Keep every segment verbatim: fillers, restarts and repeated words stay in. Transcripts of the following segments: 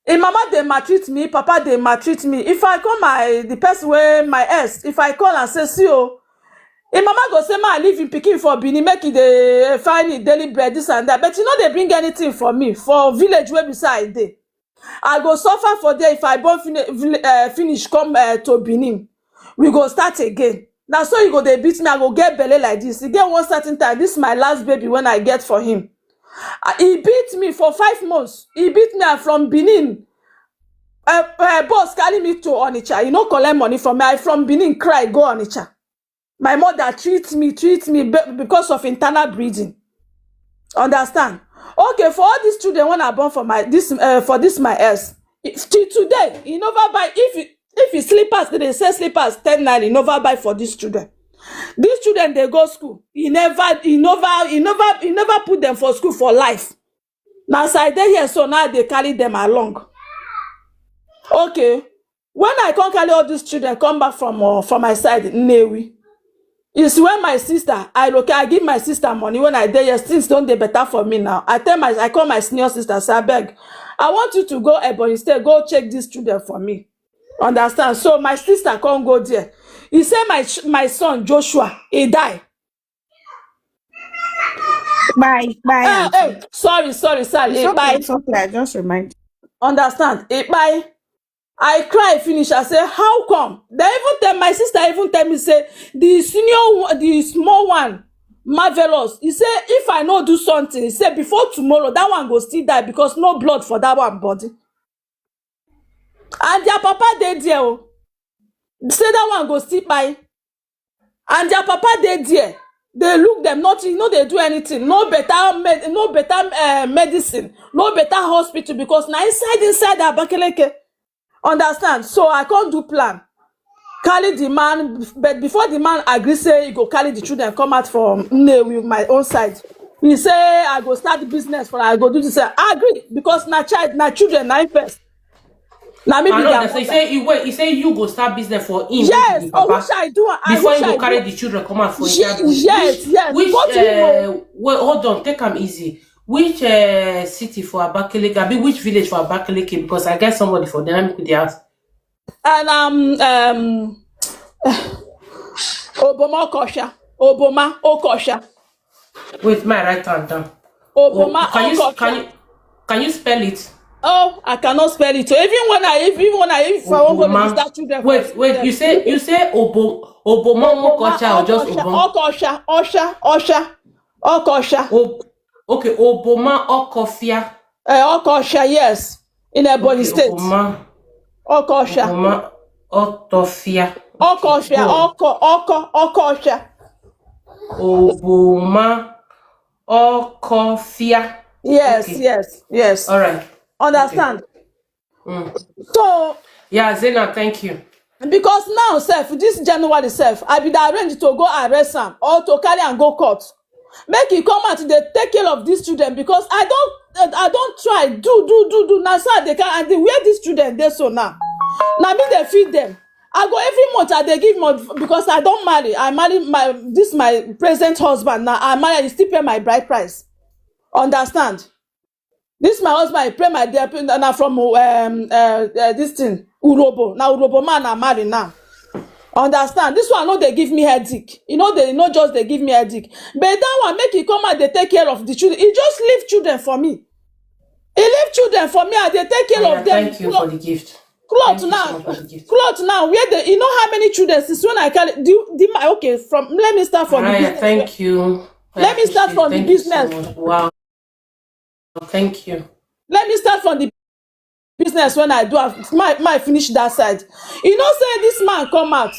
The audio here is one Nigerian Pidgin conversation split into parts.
Im mama dey maltreat me, papa dey maltreat me. If I call my, the person wey, my ex, if I call and say, "See o," im mama go say, "Ma, I leave im pikin for Benin, make e dey find im daily bread, this and that." But e no dey bring anything for me for village wey be say I dey. I go suffer for there. If I born fini-, vil-, eh, finish, come, eh, to Benin, we go start again. Na so e go dey beat me. I go get belle like this. E get one certain time, this my last baby when I get for him. Ah, he beat me for five months. He beat me, and from Benin, uh, uh, boss carry me to Onitsha. You know, collect money from me. I from Benin cry, go Onitsha. My mother treat me, treat me be-, because of internal bleeding. Understand? Okay, for all these children when I born for my, this, uh, for this my ex, if, till today, he never buy, if he, if his slippers, they say slippers ten naira, he never buy for these children. These children, they go school. He never, he never, he never, he never put them for school for life. Now, as I dey here, so now they carry them along. Okay. When I come carry all these children come back from, uh, from my side, Nnewi, it's when my sister, I look, I give my sister money when I dey here, things don't dey better for me now. I tell my, I call my senior sister, say, "Abeg, I want you to go Ebonyi State, go check these children for me." Understand? So my sister come go there. He say my ch-, my son Joshua, he die. Bye, bye. Eh, Auntie. Eh, sorry, sorry, sorry. It's Eh, okay, bye. It's okay. I just remind. Understand? Eh, bye. I cry finish. I say, "How come?" They even tell my sister, even tell me, say, the senior one, the small one, Marvelous. He say, "If I no do something," he say, "before tomorrow, that one go still die because no blood for that one body." And their papa dey there. Oh. Say that one go still buy. And their papa dey there. They look them, nothing, no, they do anything. No better med-, no better, uh, medicine, no better hospital, because now inside, inside Abakaleke. Understand? So I can't do plan. Carry the man, but before the man agree, say he go carry the children, come out from Nnewi, my own side. He say, "I go start business for, I go do this." I agree, because na child, na children, na him first. Na me I be know their that. So he mother. Say you wait. He say you go start business for him. Yes, Him oh, papa. Which I do, I Before wish you go I carry do. The children come out for Yes, inside bush. Yes, yes. Which, What do you know? Uh, wait, hold on, take am easy. Which, uh, city for Abakaleke? Abi which village for Abakaleke? Because I get somebody for there. Let me put the house. And um um Oboma Okosha. Oboma Okosha. Wait, my write am down. Oboma Can you Okosha. Can you can you spell it? Oh, I cannot spell it. So even when I, even when I, if I want to Oboma. Start children Wait, first. Wait. You say you say Obo Oboma Okosha or just Oboma? Okosha, Osha, Osha, Okosha. Ob, okay, Oboma Okofia. Uh, Okosha, yes, in Ebonyi okay, State. Oboma. Okosha. Oboma Otofia. Okosha, Oko, Oko, Okosha. Oboma Okofia. Yes, okay. Yes, yes. All right. Understand? Okay. Mm. So yeah, Zena, thank you. Because now, sef, this January, sef, I be the arrange to go arrest am or to carry am go court. Make e come out, they take care of these children because I don't, I don't try do do do do. Now, so they can and the where these children they so now. Now me they feed them. I go every month I they give month because I don't marry. I marry my this my present husband now. I marry, I still pay my bride price. Understand? This my husband, I pray my dear, now from um uh, uh, this thing Urobo. Now Urobo man I marry now. Understand? This one no they give me headache. You know they no just they give me headache. But that one make it come out they take care of the children. He just leave children for me. He leave children for me. I they take care of them. Thank you for the gift. Cloth now, cloth now. Where the you know how many children since when I carry the, the my okay from let me start from the business. Thank you. Let me start from the business. Wow. Thank you. Let me start from the business when I do have my my finish that side. You know, say this man come out.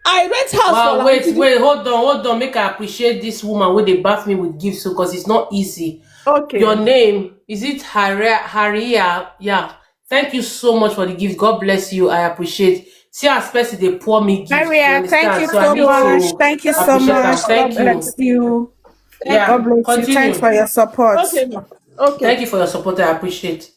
I rent house wow, for wait, wait, hold on, hold on. Make I appreciate this woman where they bath me with gifts, so because it's not easy. Okay. Your name is it Haria? Haria? Yeah. Thank you so much for the gift. God bless you. I appreciate. See as person they pour me gift. Maria, thank you so much. Thank you so much. God bless you. Yeah, God bless you. Thanks for your support. Okay. Okay. Thank you for your support. I appreciate.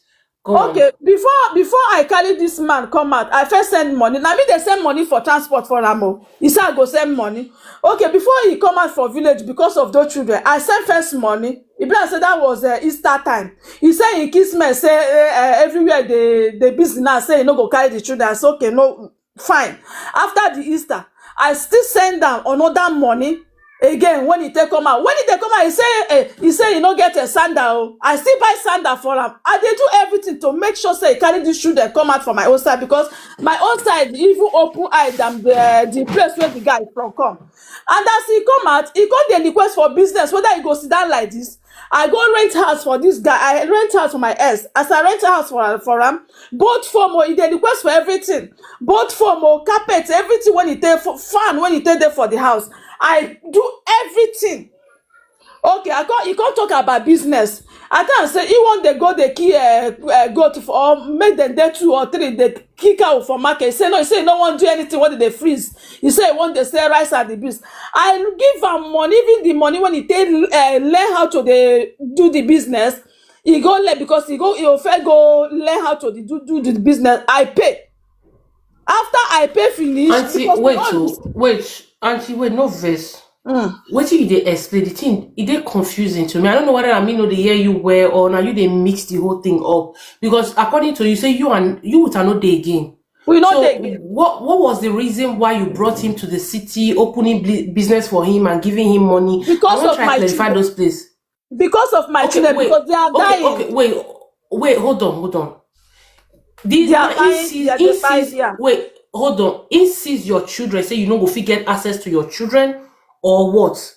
Go on. Okay, before before I carry this man come out, I first send money. Na me dey send money for transport for am o. He say I go send money. Okay, before he come out for village because of those children, I send first money. E be like say that was uh, Easter time. He say he kiss me, say uh, uh, everywhere they they busy now. Say he no go carry the children. I say okay, no, fine. After the Easter, I still send am another money again. When he take come out, when he take come out, he say eh, he say he no get a sandal o. I still buy sandal for am. I dey do everything to make sure say he carry these children come out for my own side, because my own side even open eye than the the place where the guy from come. And as he come out, he come dey request for business, whether he go sit down like this. I go rent house for this guy. I rent house for my ex. As I rent house for for am, both foam o, he dey request for everything. Both foam o, carpet, everything when he take for fan when he take there for the house. I do everything. Okay, I come he come talk about business. I tell am say he wan dey go dey kill uh, uh, goat for or make dem dey two or three dey kill cow for market. He say no, he say he no wan do anything wey dey dey freeze. He say he wan dey sell rice and the beans. I give am money, even the money when he take uh, learn how to dey do the business. He go learn because he go he go first go learn how to dey do do the business. I pay. After I pay finish, Auntie, because we wait, all oh, lose. Wait, Auntie, wait, no verse. Mm. Wetin you dey explain? The thing, e dey confusing to me. I don't know whether I mean no dey hear you well or now you dey mix the whole thing up. Because according to you, say you and you with no dey again. We no So dey again. What what was the reason why you brought him to the city, opening bli- business for him and giving him money? I Because wan of try my clarify children. Those place. Because of my Okay, children, wait. because they are Okay, dying. okay, wait, wait, hold on, hold on. This They are man, dying. insist, They are just dying. insist, Yeah. Wait, hold on. Insist your children say you no go fit get access to your children or what?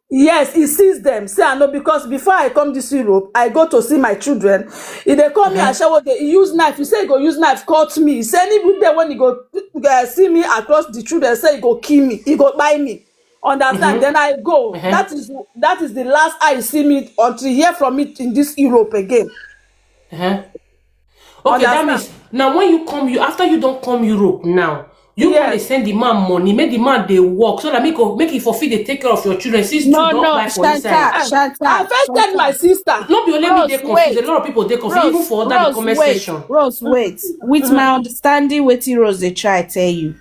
Yes, he sees them. Say I know because before I come this Europe, I go to see my children. If they call me Uh-huh. ashawo, they he use knife. He say he go use knife cut me. He say any day when he go uh, see me across the children, say he go kill me. He go buy me. Understand? Mm-hmm. Then I go. Uh-huh. That is that is the last I see me until hear from me in this Europe again. Uh-huh. Okay, that Understand? Means now when you come, you after you don't come Europe now, you go dey Yes. Send the man money, make the man dey work so that make go make it for fit dey take care of your children since you No, don no, buy for inside. Shanta, Shanta, I first send my Shanta. Sister. No be only me Rose, dey confused. A wait. lot of people dey confused, even Rose, for under the Rose, comment wait, section. Rose, wait. With my understanding, wetin Rose dey try tell you.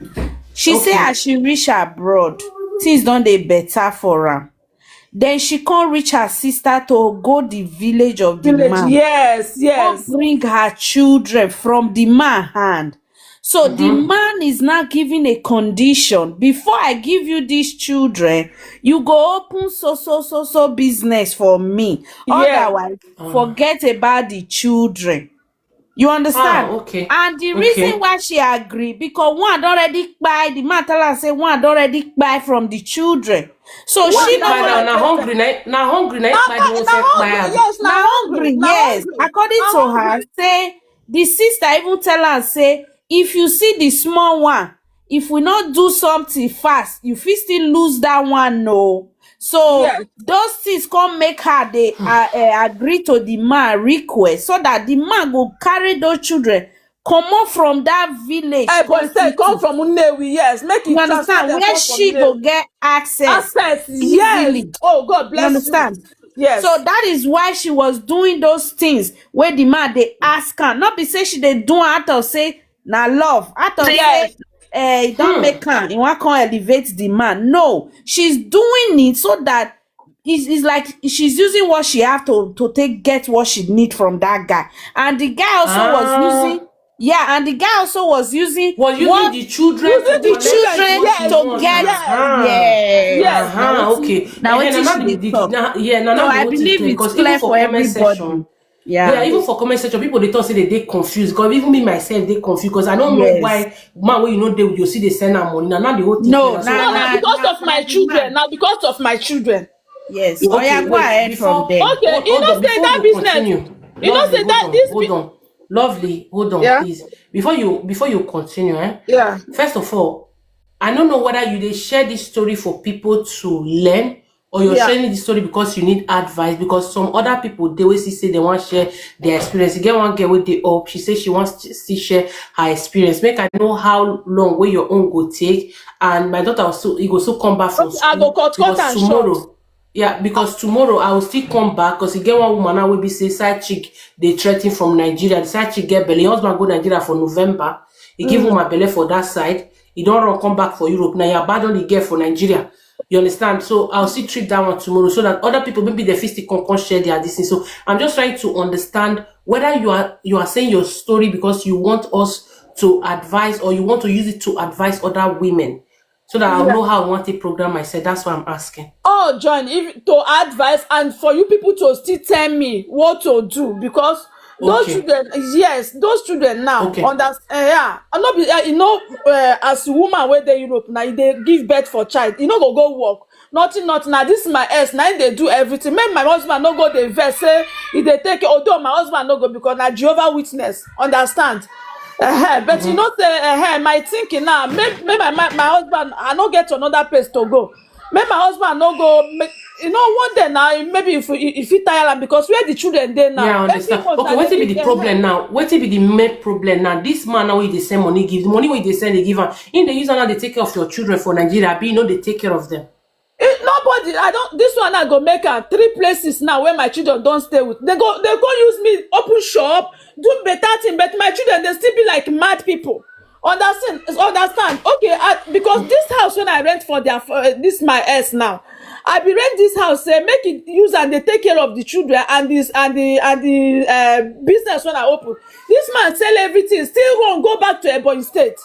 She say Okay. As she reach abroad, things don dey better for am. Then she come reach her sister to go the village of the Village. Man. Yes, Come yes. Bring her children from the man hand. So the man is now giving a condition. Before I give you these children, you go open so so so so business for me. Yes. Otherwise, forget about the children. You understand? Ah, okay. And the Okay. Reason why she agree because one don already kpai, the man tell her say one don already kpai from the children. So One she don no But now, wan na hungry, na, na hungry, na Na kpai the one na say hungry, kpai am. yes, na Na hungry, hungry, na yes. hungry. According Na to hungry. Her, say the sister even tell am say if you see the small one, if we no do something fast, you fit still lose that one, no. So Yes. Those things come make her dey uh, uh, agree to the man request so that the man go carry those children comot from that village. Eh, Go but instead, city. Come from Nnewi, yes. Make You it transfer understand them where come from she go Nnewi. Get access Access, yes. easily. Oh, God You bless you. Understand? Yes. So that is why she was doing those things where the man dey ask her. Not be say she dey do am out of say na love. Out of Yes. Say eh, e don Hmm. Make am. E wan come elevate the man. No, she's doing it so that it's, it's like she's using what she have to to take get what she need from that guy. And the guy also was Ah. Using, yeah, and the guy also was using Was using what the children Using to the collect children, what yes, he to wants. Get, Ah. yes. Yes. Now Uh-huh, wetin, okay. Now Eh, wetin na, she na, dey the, talk. na, yeah, na, So na, I the whole believe thing, it's 'cause clear even for for comment everybody. Section, Yeah. Yeah, even for comment section, people dey talk say they dey confused. Because even me myself dey confused because I don't know Yes. Why man wey you know dey with you see they send am money. Now, now the whole thing. No, Clear. So na, No, na, na because na, of my na, children. na. Now because of my children. Yes. Okay, Oya, go wait, ahead before, from there. Okay, hold, you hold know on, say before that you business. Continue, You know Lovely, say that hold on, this hold big on. Lovely, hold on, Yeah. Please. Before you before you continue, eh? Yeah. First of all, I don't know whether you dey share this story for people to learn or you're Yeah. Sharing this story because you need advice, because some other people they will see say they want share their experience. You get one girl with the up, she says she wants to still share her experience. Make I know how long will your own go take, and my daughter also it go so come back from Okay, I go school cut, cut because and tomorrow. Short. Yeah, because tomorrow I will still come back, because e get one woman now wey be say side chick dey threaten from Nigeria. The side chick get belle. Her husband go Nigeria for November. He give woman belle for that side. He don run come back for Europe. Now he abandon the girl for Nigeria. You understand? So I'll still treat that one tomorrow, so that other people, maybe they fit still come, come share their this thing. So I'm just trying to understand whether you are, you are saying your story because you want us to advise, or you want to use it to advise other women, so that I'll know how I want to program myself. That's why I'm asking. Oh, John, if to advise and for you people to still tell me what to do, because those Okay. children, yes, those children now, Okay. understand, yeah, I no be, uh, you know, uh, as woman wey dey Europe now, e dey give birth for child, e no go go work, nothing, nothing. Now this is my ex, now they do everything. Make my husband no go dey vex say e dey take, although my husband no go, because na Jehovah Witness, understand? Uh-huh. But you know say, uh-huh, my thinking now, make, make my, my, my husband, I no get another place to go. Make my husband no go, make, you know, one day now, maybe if, if he tire am, because where the children dey now, Yeah, I every understand. month Okay, I wetin dey be the give them problem now? Wetin be the main problem now? This man now, wey dey send money give, the money wey dey send, dey give am. He dey use am now, dey take care of your children for Nigeria. Be no dey take care of them. Eh, nobody, I don't, this one I go make am three places now where my children don't stay with. They go, they go use me, open shop, do better thing, but my children, they still be like mad people. Understand? Understand? Okay, I, because this house when I rent for their, for, uh, this my ex now. I be rent this house, say make it use and they take care of the children and this and the and the uh, business when I open. This man sell everything, still run go back to Ebonyi State.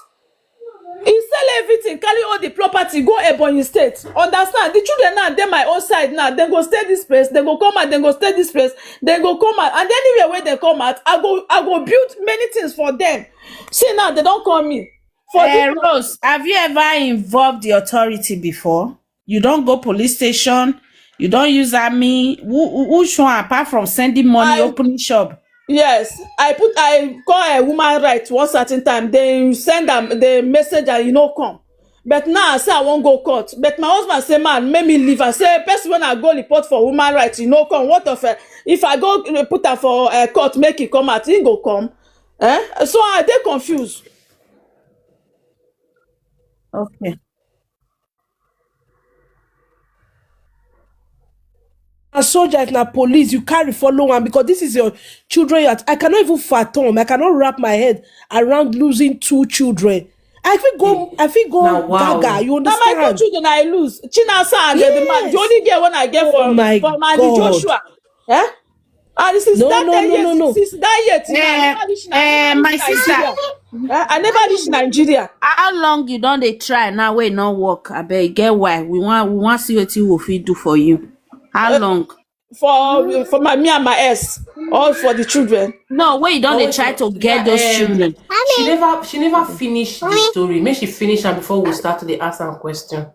He sell everything, carry all the property, go Ebonyi State. Understand? The children now, they my own side now. They go stay this place, they go come out, they go stay this place, they go come out. And anywhere where they come out, I go, I go build many things for them. See now, they don't call me. For Eh, this Rose, have you ever involved the authority before? You don't go police station, you don't use army. Who, who, which one, apart from sending money, I opening shop? Yes, I put, I call a woman right one certain time. They send them the message and you know come. But now I say I won't go court. But my husband say, "Man, make me leave." I say, "Person when I go report for woman rights, you know come. What of it? If I go, uh, put her for a court, make it come out, he go come." Eh? So I dey confused. Okay. A soldier, if na police, you carry follow one, because this is your children. You are, I cannot even fathom. I cannot wrap my head around losing two children. I fit go, I fit go Now, wow. gaga. You Now my understand? Two children I lose. Chinasa and the man. Yes. The only girl when I get Oh for, my for Mandy God. Joshua. Eh? And since No, that no, day, no, yes, no, no. Since that year, till now, I Eh, never reach, I eh, never my reach sister. Nigeria. Eh, I never reach Nigeria. How long you don dey try now wey e no work? Abeg, get why? We wan, we wan see wetin we fit do for you. How long? For, for my, me and my ex, or for the children. No, wey you don dey Always try to get those um, children. She never, she never finished the story. Make she finish am before we start to dey ask am question.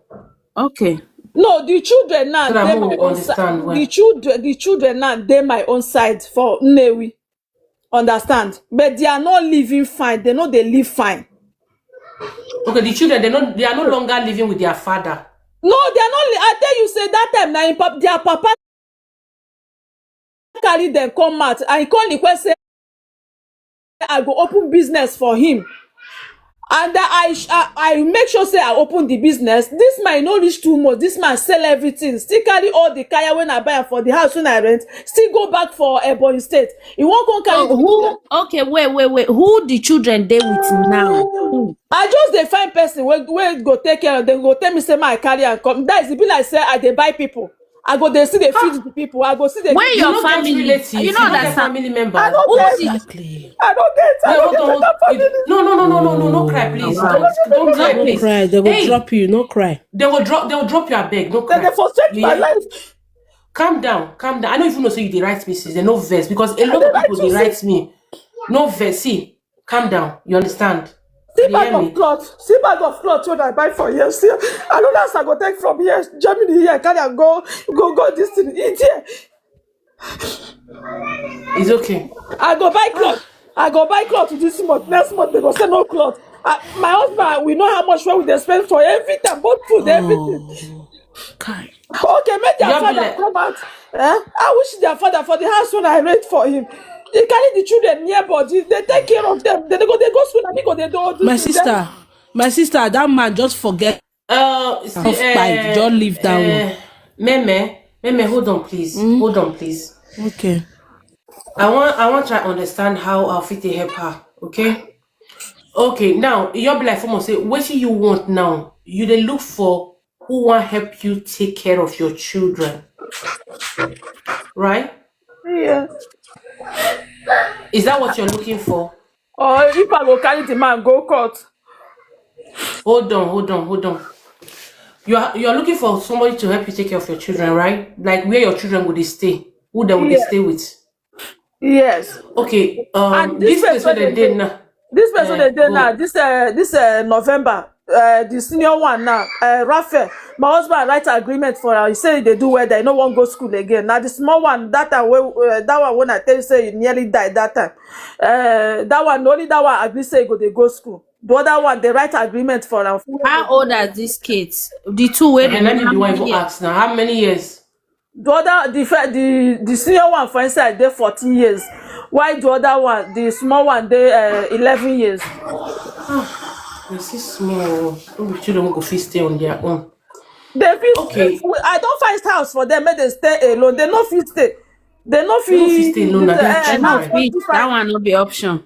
Okay. No, the children now, So that they more my we own understand side. Well. The children, the children now, they my own side for Nnewi. Understand? But they are not living fine. They know they live fine. Okay, the children, they no, they are no longer living with their father. No, they are not. Li- I tell you, say that time now, him pap- their papa carry them come out. I call request say I go open business for him. And I, sh- I, I make sure say I open the business. This man no reach two months. This man sell everything. Still carry all the kaya when I buy am for the house when I rent. Still go back for Ebonyi State. He won't come carry So the who? children. Okay, wait, wait, wait. Who the children dey with now? Who? I just dey find person wey, wey go take care of them. Go tell me say my carry and come. That is, e be like say I dey buy people. I go dey see dey feed the people. I go see dey Where give You your no get family? Relatives. You You no no get understand. Family members. I don't Who get. the Exactly. I don't get. I Wait, don't hold get on, hold better on. Family. No, no, no, no, no, no, no cry, please. Don't, don't cry, Don't please. cry. They will Hey, drop you. No cry. They will drop. They will drop you. I beg. No Then cry. They frustrate You my hear? Life. Calm down, calm down. I don't even know say you dey write me, sis. They no vex because a I lot dey of write people you, dey sis. Write me. No vex. See, calm down. You understand? See You bag hear of me? Cloth. See bag of cloth when I buy for here. See, I don't know as I go take from here, Germany here, carry and go, go, go this thing. Eat here. It's okay. I go buy cloth. I go buy cloth this month. Next month they go say no cloth. I, my husband, we know how much when we dey spend for everything, both food, everything. Oh, kind. Okay, make their You have father been come out. Eh? I wish their father for the house when I rent for him. He carry the children near body. They take care of them. They go, they go school. And they go, they do all this My thing. Then sister, my sister, that man just forget Uh, see, Just fight, uh, just leave that uh, one. Meme, Meme, hold on, please. Hold on, please. Okay. I want I want try understand how I fit dey help her. Okay. Okay. Now you be like, Fomo, say what do you want now? You dey look for who wan help you take care of your children, right? Yeah. Is that what you're looking for? Or if I go carry the man go court. Hold on, hold on, hold on. You are you are looking for somebody to help you take care of your children, right? Like where your children go dey stay, who they will dey Yeah. stay with. Yes. Okay. And Um, this this place where person they dey dey now. This person Eh, dey dey go. Now, this uh, this uh, November, uh, the senior one now, uh, Raphael, my husband write agreement for her. He say he dey do well, that he no wan go school again. Now the small one, that time wey uh, that one when I tell you say he nearly died that time. Uh, that one, only that one agree say he go dey go school. The other one, they write agreement for her. How old are these kids? The two wey And dey let me how be one many even years? Ask now. How many years? The other, the fir- the the senior one for inside dey fourteen years, while the other one, the small one, dey uh, eleven years. You see small. Don't be children who go fit stay on their own. They fit. Okay. I don't find house for them. Make they stay alone. They no fit stay. They no fit. They no fit stay alone, na Eh, that They true, no man. fit. That one no be option.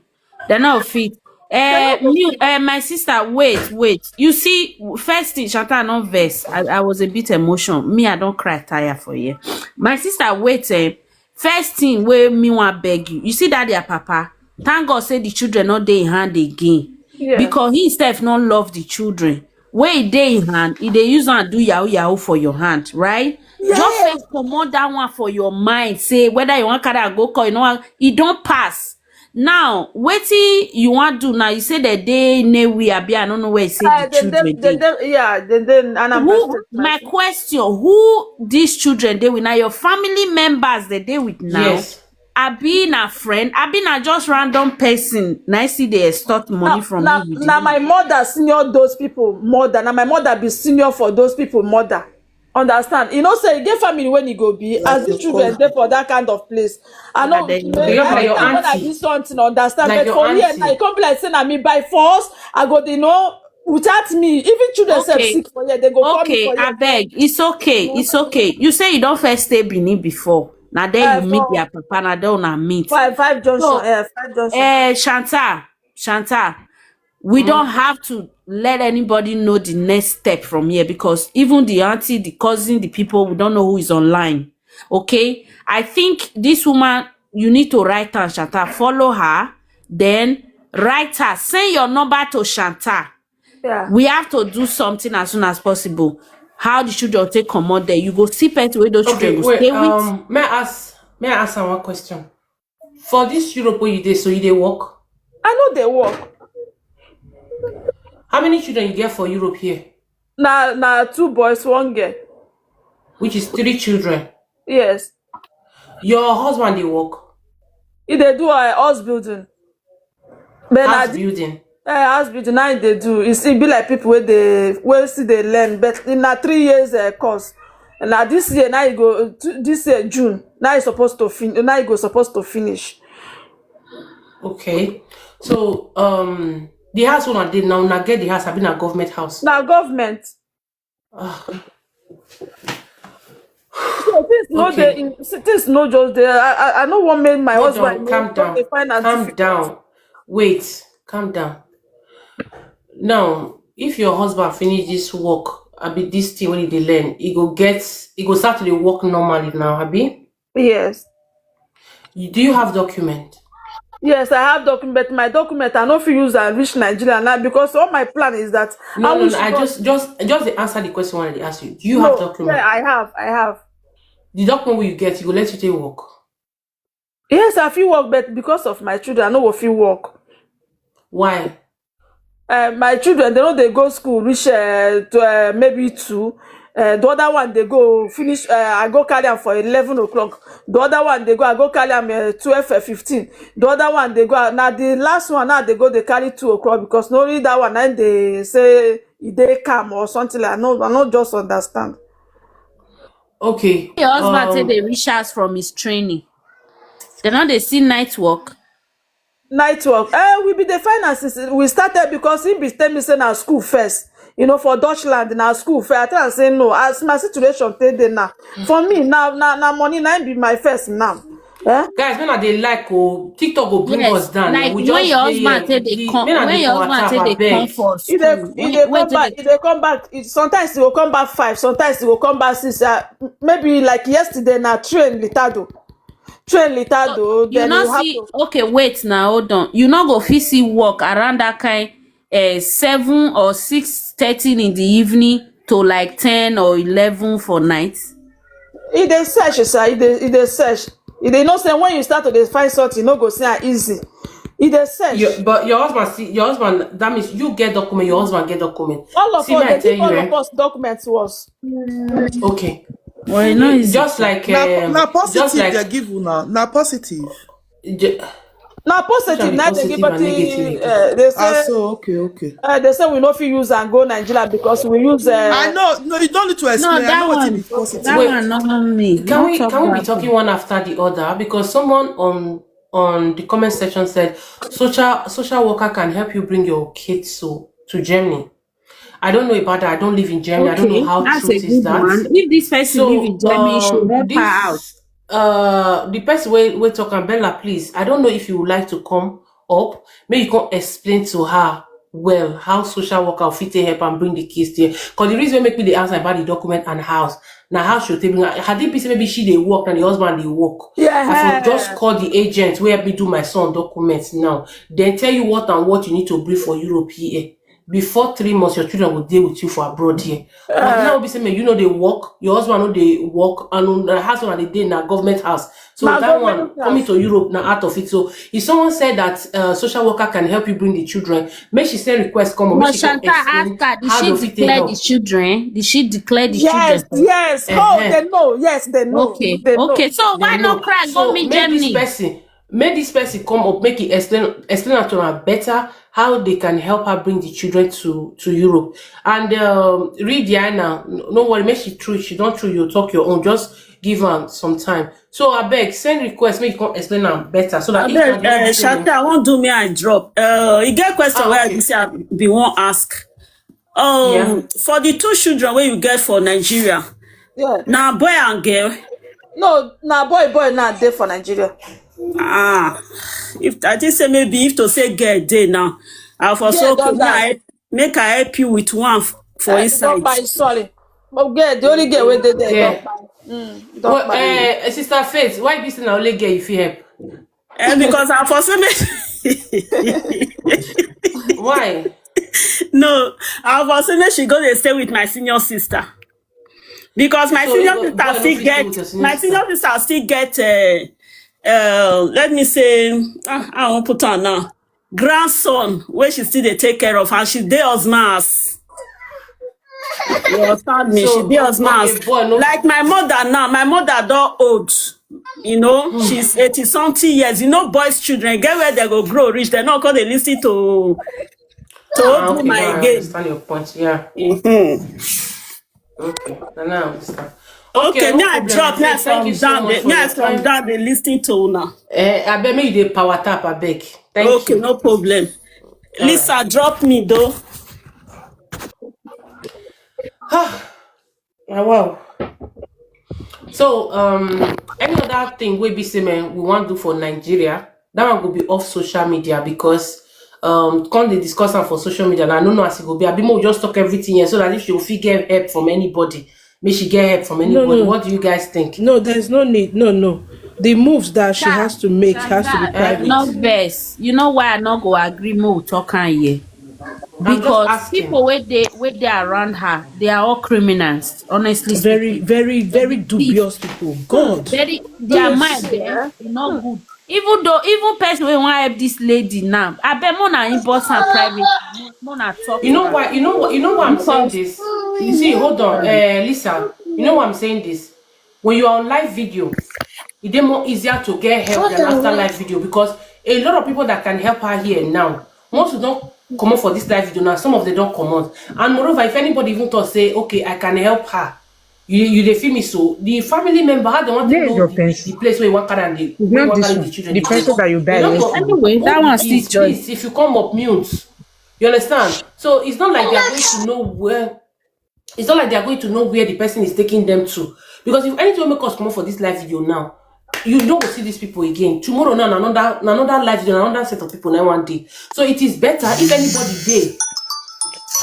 They no fit. Eh, me, eh, my sister, wait, wait. You see, first thing, Shanta, no vex. I, I was a bit emotional. Me, I don't cry tire for you. My sister, wait. Eh, first thing, wey me wan beg you. You see that their papa. Thank God say the children no dey in hand again. Yeah. Because he himself no love the children. Wey e dey in hand, e dey use am do yahoo yahoo for your hand, right? Just first comot that one for your mind. Say whether you wan carry am go court, you know, e don pass. Now, wetin you wan do now? You say they dey Nnewi, abi I no know where you say Uh, the they, children they, they, dey. they, yeah, they, they, and I'm Who, my question, who these children dey with now? Your family members they dey with now? Yes. Abi na friend? Abi na just random person? Na I see they extort money Now, from now, me. now my mother senior those people mother. Now my mother be senior for those people mother. Understand? You know, say e get family when e go be as the children dey for that kind of place. I know. Then you When go for your I auntie. Do something, understand? Like But your for here, auntie. Now e come be like say na me by force. I go, you know, without me, even children sef Okay. Sick for here. They go call me Okay, for here. Abeg, it's okay, it's okay. You say you don first stay Benin before. Na there Uh, you meet for- their papa, na there una meet. Five, five junction. So, Eh, five junction. Eh, Shanta, Shanta, we don't have to let anybody know the next step from here, because even the auntie, the cousin, the people, we don't know who is online. Okay? I think this woman, you need to write her, Shanta, follow her, then write her, send your number to Shanta. Yeah. We have to do something as soon as possible. How the children take comot there? You go see person wey those children Okay, go wait. stay with. Um, may I ask? May I ask her one question? For this Europe where you dey, so you dey work? I know they work. How many children you get for Europe here? Na na two boys, one girl. Which is three children. Yes. Your husband dey work? He dey do a house building. But na House the building. Eh, house building now they do. It's, it be like people where they where see they learn, but in a three years uh, course, and now this year now you go to, this year June now you supposed to fin now you go supposed to finish. Okay. So um, the house owner dey now, una get the house, abi na government house? Now government. Ah, So things no Okay. dey in, see, things no just dey. I I, I no want make my Hold husband on, calm down, dey find out calm difficult. Down. Wait, calm down. Now, if your husband finish this work, abi this thing when he dey learn, he go get, he go start to dey work normally now, abi? Yes. You, do you have document? Yes, I have document. My document, I no fit use and reach Nigeria now because all my plan is that No, I no, wish no. I God- just, just, just the answer the question when I dey ask you. Do you No, have document? Yeah, I have, I have. The document wey you get, you go let you take work. Yes, I fit work, but because of my children, I no go fit work. Why? Uh, my children, they know they go school, reach uh, to, uh, maybe two. Uh, the other one, they go finish. Uh, I go carry am for eleven o'clock. The other one, they go, I go carry am uh, twelve uh, fifteen. The other one, they go. Now the last one, now they go, they carry two o'clock because no only that one, and they say e dey calm or something like. No, I no just understand. Okay. Your husband say um, they reach house from his training. They know they see night work. Network. Eh, we be the finance since we started because he be tell me say na school first. You know, for Dutchland, na school first. I tell am say no. As my situation take dey now, for me now, na na money na be my first now. Eh? Guys, when I dey like, oh, TikTok go bring Yes, us down. like We when just your dey husband here. take dey The- come, men are when the your husband quarter, take dey abeg. come for He dey school, he when, dey when come back. take He dey come back. It- Sometimes he go come back five. Sometimes he go come back six. Uh, maybe like yesterday na train litado, train litado. you Then no you have see. to. Okay, wait now, hold on. You no go fit see work around that kind, uh, seven or six thirty in the evening to like ten or eleven for night. He dey search, sir. He dey he dey search. He dey know say when you start to dey find something, no go say am easy. He dey search. Your, but your husband see your husband. That means you get document. Your husband get document. All of See, us, me, I they tell give you, all eh? Of us documents was. Okay. Well, you know, it's Just like Na, um, na just positive like they give una. Na positive. ju- Na positive, Which one na be they give positive us and negative? the, uh, they Ah, say, so okay, okay. uh, they say we no fit use and go Nigeria because we use. Uh, I know. No, you don't need to explain. No, I that know what one, be positive. that Wait. One not me. Can we can we be Talking? One after the other? Because someone on on the comment section said social social worker can help you bring your kids to to Germany. I don't know about that. I don't live in Germany. I don't know how true is that. If this person so, live in Germany, um, should help this, her out. Uh, the person we we talking, Bella, please. I don't know if you would like to come up. Maybe you can explain to her well how social worker fit help and bring the kids there. Because the reason make me the answer about the document and house. Now, how should they bring? Had it be say maybe she they work and the husband they work. Yeah. I just call the agent where me do my son documents now. Then tell you what and what you need to bring for Europe here. Before three months, your children will deal with you for abroad here. But now be say, man, you know they work, your husband know they work, and uh, house on the day na government house. So that one coming to Europe now out of it. So if someone said that uh, social worker can help you bring the children, make she send request come or make she come explain how they fit help. Did she declare the children? Did she declare the children? Yes, yes. Oh, they know. Yes, they know. Okay, okay. So why not cry go meet Germany? Person make this person come up, make it explain explain to her better how they can help her bring the children to to Europe. And um, read Diana, no worry, make she through. She don't through. You talk your own. Just give her some time. So I beg, send request, make you come explain them better so that I beg, uh, Shatta, I won't do me. I drop. Uh, you get question ah, where okay. I be won't ask. Um, yeah. For the two children where you get for Nigeria, yeah. Now boy and girl. No, now boy, boy, now they for Nigeria. Ah, if I just say maybe if to say girl day now, I for so could I make I help you with one for uh, inside. Sorry, but girl, the only girl where they there. Yeah. Mm, well, uh, Sister Faith, why this thing only girl if you help? And because I for so why? No, I was saying she go to stay with my senior sister. Because my so senior sister still get my senior sister still get uh, uh, let me say uh, I won't put on now grandson where she still they take care of her. She dey Osmas. You understand me? So, she dey Osmas. Like my mother now, my mother don't old. You know, mm. She's eighty something years. You know, boys' children get where they go grow rich. They're not gonna listen to to ah, okay, my I game. Understand your point, yeah. Mm-hmm. Okay, and I understand. Okay, okay, now I drop, now from down, now from down, they listening to now. Eh, I bet me the power tap, I beg. Thank okay, you. No problem. All Lisa, right. Drop me though. Ah, wow. So, um, any other thing we be say, man, we want to do for Nigeria? That one go be off social media because um come they discuss am for social media. And I don't know as it go be. I be more just talk everything here so that if she will fit get help from anybody, may she get help from anybody. No, no. What do you guys think? No, there's no need. No, no. The moves that she has to make has to be private. No best. You know why I not go agree more talk on here? Because people where they where they around her, they are all criminals. Honestly, very, very, very dubious people. God, very their mind there, not good. Even though even person wey wan help this lady now, I bet more na inbox and private. More na talk. You know why? You know what? You know why I'm saying this. You see, hold on, uh, Lisa. You know why I'm saying this. When you are on live video, it's more easier to get help than after live video because a lot of people that can help her here now. Once you don't come up for this live video now, some of them don't come on. And moreover, if anybody even thought say, okay, I can help her, You you dey feel me so? The family member, how they want to Where is know your the, pencil? the place where you want carry am dey, It's where you not want this carry the one. children The dey pencil go. That you They buy don't yesterday. talk. Anyway, that one still Please, join. Please, if you come up mute, you understand? So it's not like they are going to know where. It's not like they are going to know where the person is taking them to. Because if anything make us come up for this live video now, you don't go see these people again. Tomorrow now, another another live video, another set of people now one day. So it is better if anybody dey.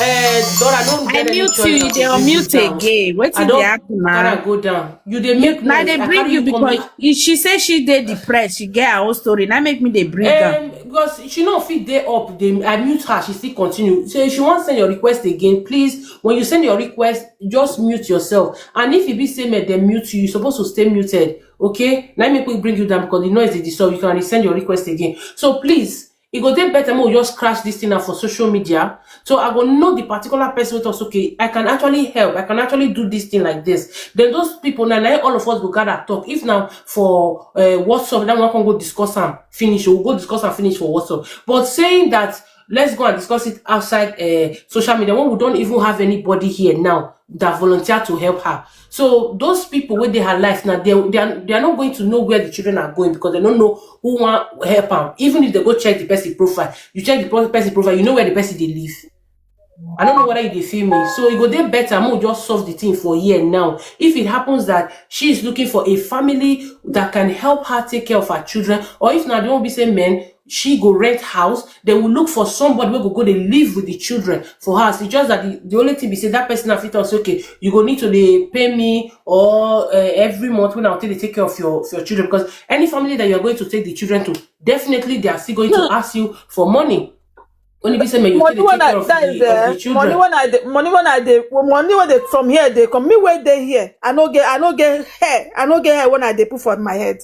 Uh, Dora, don't I get any mute choice you, you but dey to bring this unmute down. again. I Wetin dey don't happen carry now? am go down. You dey make Na noise. Dey I bring carry you you come. Because she say she dey depressed. She get her own story. Now make me dey bring am. Um, because she no fit dey up. They, I mute her. She still continue. So if you want send your request again, please, when you send your request, just mute yourself. And if you be say make them mute you, you're supposed to stay muted. Okay? Let me quick bring you down because the noise is disturb. You can resend your request again. So please, it go dey better make we just scratch this thing out for social media. So I go know the particular person wey talk say, okay, I can actually help. I can actually do this thing like this. Then those people now, now all of us go gather talk. If now for uh, WhatsApp, then one can go discuss am finish. We'll go discuss am finish for WhatsApp. But saying that, let's go and discuss it outside uh, social media when we don't even have anybody here now that volunteer to help her. So those people wey dey her life now, they they are, they are not going to know where the children are going because they don't know who want help am. Even if they go check the person profile, you check the pro- person profile, you know where the person dey live. I don't know whether you dey feel me. So it go dey better. Mo just solve the thing for here now. If it happens that she is looking for a family that can help her take care of her children, or if not, they won't be say men, she go rent house. They will look for somebody wey go go dey live with the children for house. It's just that the, the only thing be say that person have fit talk say, okay, you go need to dey pay me or uh, every month when I take dey take care of your of your children, because any family that you are going to take the children to, definitely they are still going to ask you for money. Only be say make you take Money dey when take care I of that is the of uh, the money children. When I dey money when I dey money when they from here they come me where they here. I no get I no get hair. I no get hair when I dey put for my head.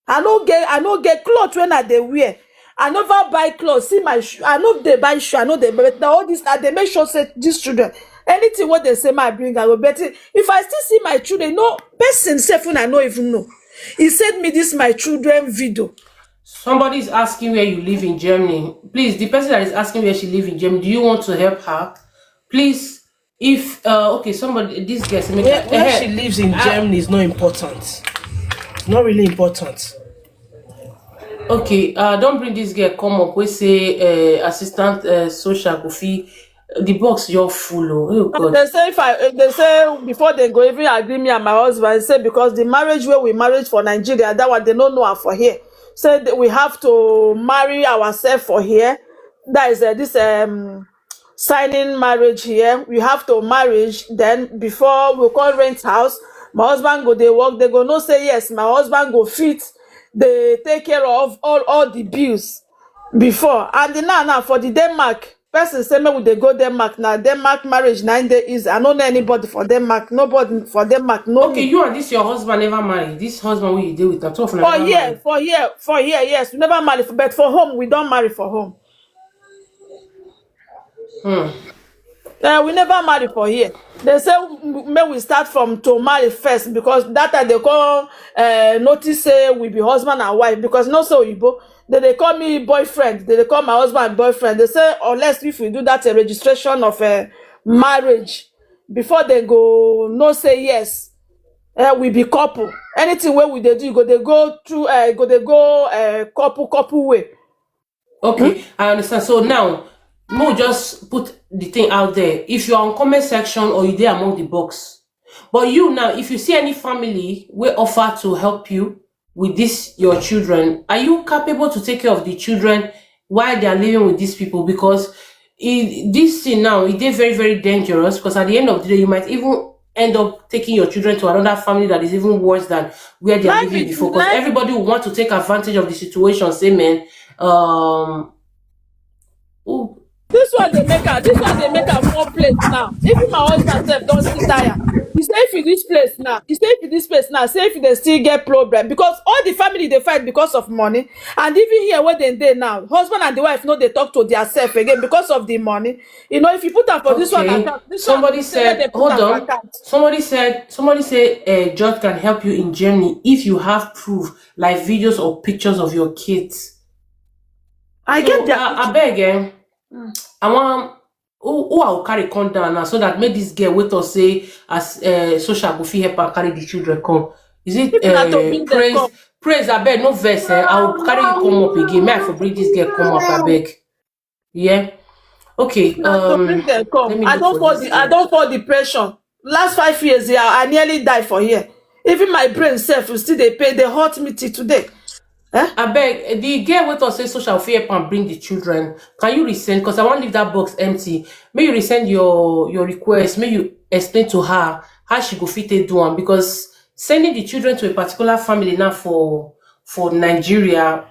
I no get I no get clothes when I dey wear. I never buy clothes. See my shoe. I no dey buy shoe. I no dey buy. But now all this I dey make sure say these children, anything what they say, my bring I go. But if I still see my children, no person safe when I no even know. He sent me this my children video. Somebody is asking where you live in Germany. Please, the person that is asking where she live in Germany, do you want to help her? Please, if uh, okay, somebody this guy say make Where, I- where eh, she lives in ah, Germany is not important. It's not really important. Okay, uh, don't bring this girl come up. We say uh, assistant uh, social go fit. The box you're full. Oh, oh God. They say if I if they say before they go even agree me and my husband say because the marriage where we married for Nigeria that one they no know am for here. Say that we have to marry ourselves for here. That is uh, this um signing marriage here. We have to marriage then before we call rent house. My husband go they work. They go no say yes. My husband go fit. They take care of all all the bills before and the now now for the Denmark person say make we dey go Denmark na Denmark marriage na im dey easy. I no know anybody for Denmark, nobody for Denmark know Okay, me. You and this your husband never married. This husband who you deal with, at all for For never here, married. For here, for here, yes, we never marry, but for home we don't marry for home. Hmm. Uh, we never marry for here. They say m- make we start from to marry first because that time they call uh, notice say we be husband and wife because not so Igbo. They they call me boyfriend. They they call my husband boyfriend. They say unless if we do that a registration of a marriage before they go no say yes. Uh, we be couple. Anything where we they do, go they go through. Uh, go they go uh, couple couple way. Okay, I understand. So now, Mo just put the thing out there. If you're on comment section or you there among the box, but you now, if you see any family will offer to help you with this your children, are you capable to take care of the children while they are living with these people? Because it, this thing now, it is very very dangerous. Because at the end of the day, you might even end up taking your children to another family that is even worse than where they are living before. Because everybody will want to take advantage of the situation. Say, man, um, ooh, This one they make her. This one they make her one place now. Even my husband self don't see tire. He say if you this place now, he say if you this place now, say if they still get problem because all the family they fight because of money. And even here where they dey now, husband and the wife know they talk to their self again because of the money. You know, if you put up for this one Okay. Account, this one Somebody say they said, put hold am for on. Account. Somebody said, somebody said, uh, George can help you in Germany if you have proof like videos or pictures of your kids. I So, get their uh, I beg, eh? I want who, who I will carry come down now, so that make this girl wait us say as uh, social go fit help her carry the children come. Is it If na to uh, bring them praise? Come. Praise, I beg, no verse. Eh? I will carry you come up again. May I for bring this girl come up, I beg. Yeah. Okay. Na to bring Um, them let come. me I look don't for fall this the I girl. don't fall depression. Last five years, yeah, I nearly die for here. Even my brain self, you still they pay. They hurt me till today. Eh? I beg, eh, the girl wait us say social fit help and bring the children. Can you resend? Because I want leave that box empty. May you resend your your request. May you explain to her how she go fit take do am, because sending the children to a particular family now for for Nigeria,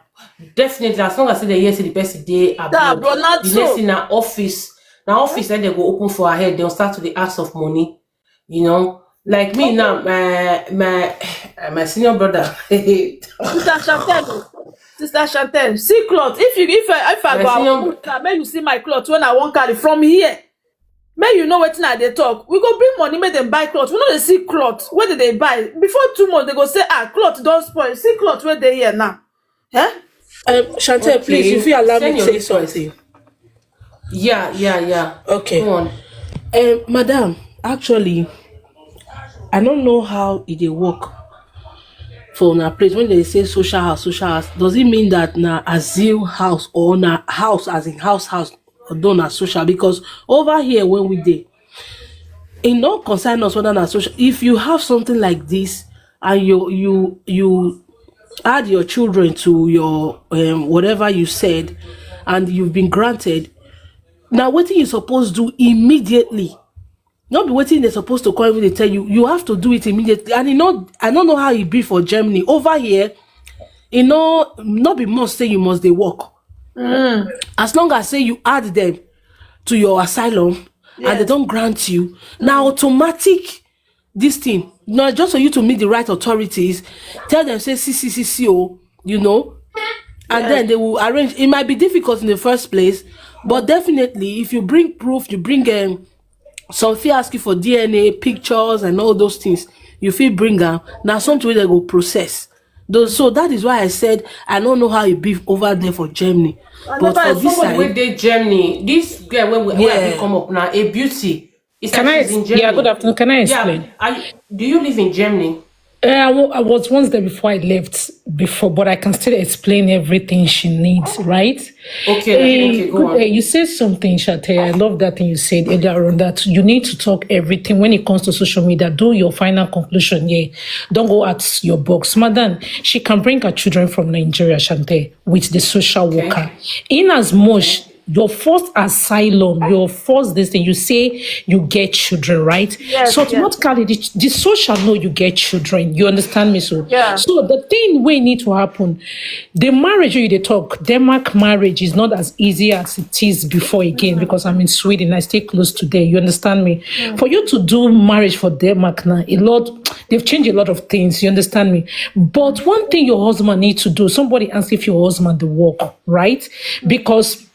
definitely, as long as they hear say the person dey Nah, abroad, bro, not the next so. Thing na office. Now office, then they go open for her head. They'll start to dey ask of money. You know, like me Okay. Now, my my my senior brother. Sister Chantel, Sister Chantel, see cloth. If you if I if I My go senior out, make you see my cloth when I won't carry from here. May you know wetin I dey talk. We go bring money, make them buy cloth. We know they see cloth. Where did they buy? Before two months, they go say, ah, cloth don't spoil. See cloth where they here now. Eh? Um, Chantel, please, you Okay, fit allow me send your say request. Something. Yeah, yeah, yeah. Okay. Go on. Um, madam, actually, I don't know how it dey work for una place when they say social house, social house. Does it mean that na asile house or na house as in house house or don na social? Because over here when we dey, e no concern us whether na social. If you have something like this and you you you add your children to your um, whatever you said and you've been granted, now wetin you suppose do immediately? Not be wetin they supposed to call when they tell you. You have to do it immediately. And you know, I don't know how it be for Germany. Over here, you know, not be must say you must they work. As long as say you add them to your asylum and they Yes. don't grant you, now automatic this thing. Now just for you to meet the right authorities, tell them say C C C C O, you know, and then Yes. they will arrange. It might be difficult in the first place, but definitely if you bring proof, you bring um, some fit ask you for D N A pictures and all those things. You fit bring am. Now something wey they go process. Those, so that is why I said I don't know how it be over there for Germany. I But never for this Somebody side, wey dey Germany, this girl wey we wey I bring yeah. Come up now, a beauty. It's Can like I? She's in Ex- yeah, good Germany. Afternoon. Can I Yeah, explain? are you, do you live in Germany? Uh, I, wa- I was once there before I left before, but I can still explain everything she needs, right? Okay, okay, Uh, go good, uh, on. You said something, Shate. I love that thing you said earlier on, that you need to talk everything when it comes to social media. Do your final conclusion here. Don't go at your box. Madam, she can bring her children from Nigeria, Shante, with the social Okay. Worker. In as much your first asylum, your first this thing, you say you get children, right? Yes, So yes. Automatically, the, the social know you get children. You understand me? So, Yeah. So the thing we need to happen, the marriage you dey talk, Denmark marriage is not as easy as it is before again, because I'm in Sweden. I stay close to there. You understand me? For you to do marriage for Denmark now, a lot, they've changed a lot of things. You understand me? But one thing your husband needs to do, somebody ask if your husband the work, right? Because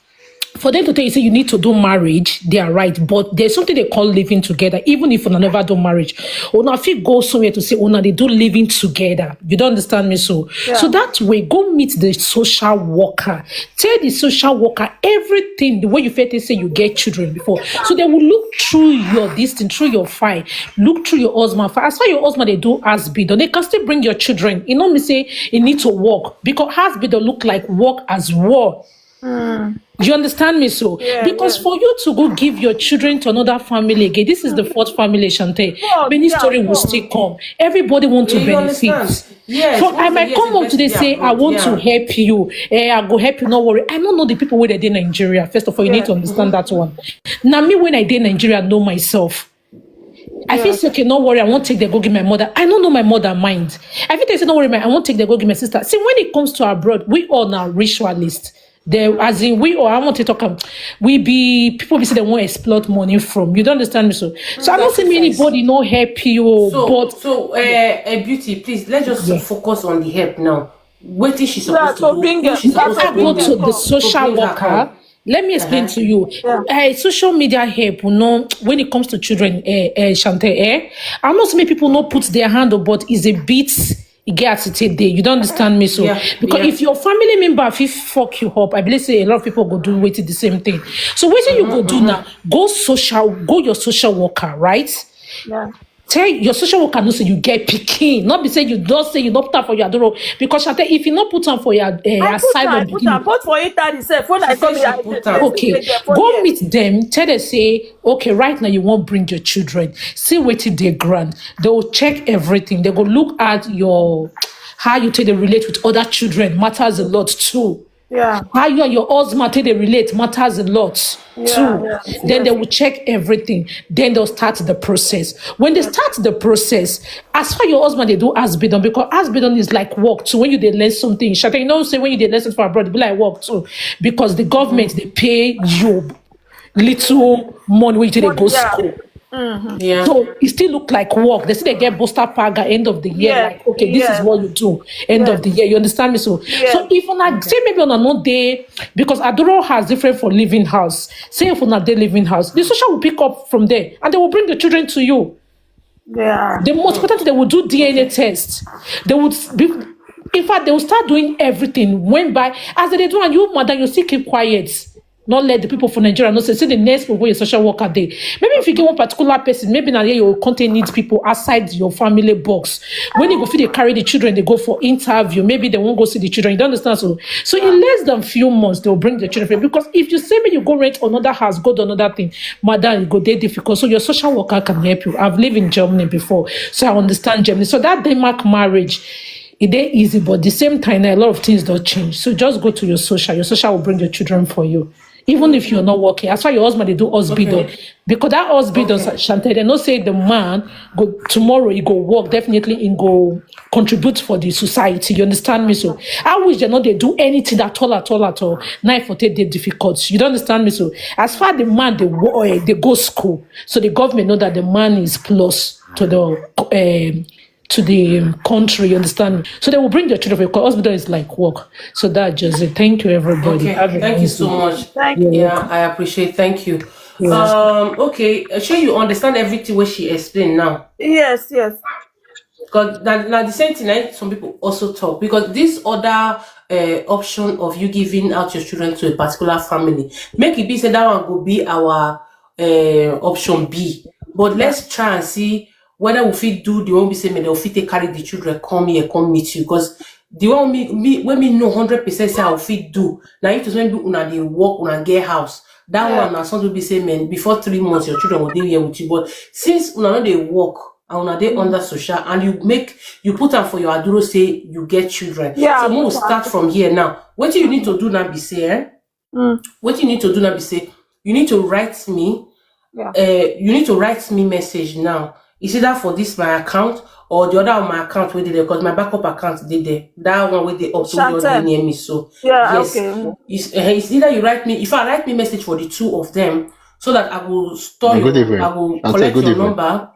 for them to tell you say you need to do marriage, they are right, but there's something they call living together. Even if you never do marriage, una fit go somewhere to say una they do living together. You don't understand me? So, so that way, go meet the social worker. Tell the social worker everything, the way you felt to say you get children before. So they will look through your this thing, through your file, look through your husband file. As far your husband they do as be done, they can still bring your children. You know me say you need to work, because as be don't look like work as war. You understand me? So, Yeah, because yeah. For you to go give your children to another family again, this is the fourth family, Shante. Sure, Many yeah, story will sure. Still come. Everybody want to You benefit. Understand? Yes. For I Once might again, come out it's today best say they I are want to abroad. Yeah. Help you. Eh, I go help you. No worry. I don't know the people where they in Nigeria. First of all, you need Yeah. To understand that one. Now me when I did Nigeria, I know myself. I feel Yeah. Say, okay, no worry. I won't take the go give my mother. I don't know my mother mind. I feel say, no worry, man. I won't take the go give my sister. See, when it comes to abroad, we all now ritualist. They, as in, we all, I want to talk. Um, we be people. We say they won't exploit money from. You don't understand me, so. So I don't That's see nice. Anybody no help you, So, but so uh, uh, beauty, please, let's just Yeah. Focus on the help now. What is she Yeah, supposed so to do? bring Who it. she Let supposed her to bring bring it in come. To social to bring her worker. Come? Let me explain Uh-huh. To you. Yeah. Uh, social media help, you know, when it comes to children, uh, uh, Shante, eh? I'm not seeing people not put their hand up, but it's a bit, e get as e take dey. You don understand me? So, Yeah, because yeah. If your family member fit fuck you up, I believe say a lot of people go do wetin the same thing. So wetin you go do now? Go social, go your social worker, right? Yeah. Tell your social worker no say you get pikin. Not be say you don say you no put am for your adoro, because I tell, if you no put am for your uh, I put asylum am, I put pikin, am, both for internet sef. When I She come say here, she I put dey am. dey Okay, dey dey phone go here. Meet them. Tell them say, okay, right now you wan bring your children. See wetin dey ground. They will check everything. They go look at your, how you take dey relate with other children matters a lot too. Yeah. How you and your husband take dey relate matters a lot Yeah, too. yeah, Then they yes. Will check everything. Then they'll start the process. When they start the process, as far your husband dey do as bidon, because as bidon is like work too. When you dey learn something, Shata, you know say when you dey learn something for abroad, e be like work too, because the government dey pay you little money wey you take dey go Yeah. school. Yeah. So it still look like work. They still dey get booster pack at end of the year. Yeah, Like, okay, this is yeah. What you do end Yeah. Of the year. You understand me? So, Yeah. So if una say maybe una no dey, because adoro has different for living house. Say if una dey living house, the social will pick up from there and they will bring the children to you. Yeah. The most important thing, they will do D N A test. They would be, in fact, they will start doing everything. When by as they do, and you, madam, you still keep quiet. Not let the people for Nigeria know. Say, say the next people wey your social worker dey. Maybe if you get one particular person, maybe now you contain need people outside your family box. When you go fit dey carry the children, they go for interview. Maybe they won't go see the children. You don't understand? So, so in less than few months, they'll bring the children for you. Because if you say me, you go rent another house, go do another thing, madam, you go dey difficult. So your social worker can help you. I've lived in Germany before, so I understand Germany. So that Denmark marriage, it dey easy, but the same time, a lot of things don't change. So just go to your social. Your social will bring your children for you. Even if you're not working, as far your husband they do hospital, Okay. Because that hospital, Chantel, they no say the man go tomorrow. He go work definitely. He go contribute for the society. You understand me? So I wish they know they do anything at all, at all, at all. Now for take dey difficult. You don't understand me? So as far the man they wo- eh, they go school, so the government know that the man is plus to the um, to the um, country. You understand me? So they will bring your children because hospital is like work. So that just it. Thank you, everybody. Okay, Have a thank you nice so day. Much. Thank Yeah. you. Yeah, I appreciate. Thank you. Yeah. Um, okay, uh, sure you understand everything what she explained now. Yes, yes. Because now, now the same thing, like, some people also talk because this other uh, option of you giving out your children to a particular family, make it be say that one go be our uh, option B. But let's try and see whether we fit do the one we say, man, they'll fit take carry the children, come here, come meet you. Because the one me, me, when me know hundred percent say I'll fit do. Now, if it's when do una they work, una get house. That Yeah. One, now, some people say, man, before three months, your children will be here with you. But since una no they work, and una they under social, and you make, you put am for your aduro, say you get children. Yeah, So, we will put am. Start from here now. What you need to do now be say, eh? Mm. What you need to do now be say, you need to write me, Yeah. uh, you need to write me message now. Is either for this my account or the other on my account where they because my backup account did there. That one where they up to the Chantel. Near me. So Yeah, yes, okay. it's, uh, it's either you write me, if I write me message for the two of them, so that I will store Uh, your, good evening. I will I'll say collect good your evening. Number.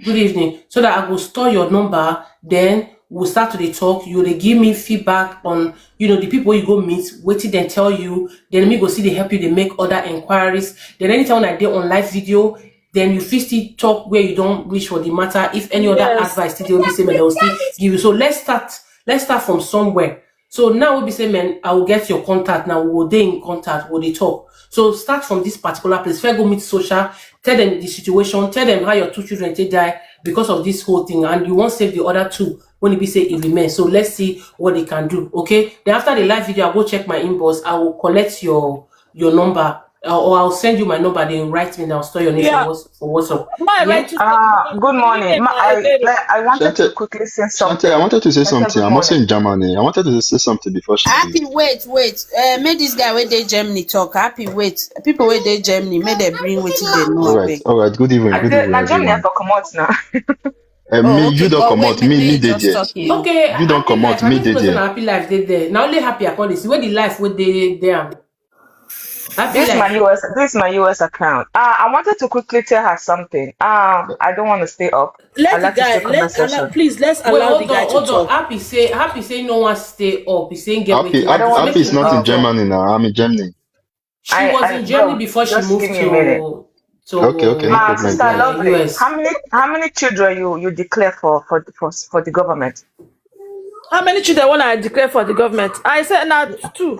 Good evening. So that I will store your number, then we'll start to the talk. You they give me feedback on, you know, the people you go meet, what did they tell you, then me go see they help you, they make other inquiries. Then anytime when I do on live video, then you fit still talk where you don't reach for the matter. If any other Yes. Advice still they will be say, man, they will still give you. So let's start, let's start from somewhere. So now we'll be say, man, I will get your contact. Now we will they in contact, will they talk. So start from this particular place. First go meet social, tell them the situation, tell them how your two children take die because of this whole thing, and you won't save the other two when it be say it remains. So let's see what they can do. Okay. Then after the live video, I'll go check my inbox. I will collect your your number. Uh, or I'll send you my number. Then write me down, store your name Yeah. for, Whats- for WhatsApp. My Yeah. right to Uh, good morning. Ma- I, Hello. like, I wanted to Shante, quickly say something. Shante, I wanted to say Shante, something. good I'm also morning. In Germany. I wanted to say something before she Happy, leaves. Wait, wait. Uh, make this guy where they Germany talk. Happy, wait. People where they Germany, make they bring wetin they know. All right, Abeg. all right. Good evening, I good did, evening, Nigeria everyone. for come out now. Uh, Oh, me, okay. You don't But come wait, out. Me, make me, me dey just there. Talk you. Okay, You don't happy come out, life. I me, don't dey know say there. Na happy life they there. Now only happy I call this. Where the life where they there. Happy This is my life. U S. This is my U S account. Uh, I wanted to quickly tell her something. Um, I don't want to stay up. I Let the like to guy, stay comment let's allow, section. Please, let's Wait, allow the hold guy on, to hold on. Talk. Happy say, happy say no one stay up. He's saying get Happy, waiting. happy, So happy make is him not in talk. Germany now. I'm in Germany. She I, was I, in Germany bro, before she just moved give me a minute. to to Okay, okay, no Uh, problem. Sister Go on. Lovely, U S. How many how many children you you declare for for for, for the government? How many children wanna declare for the government? I said now two.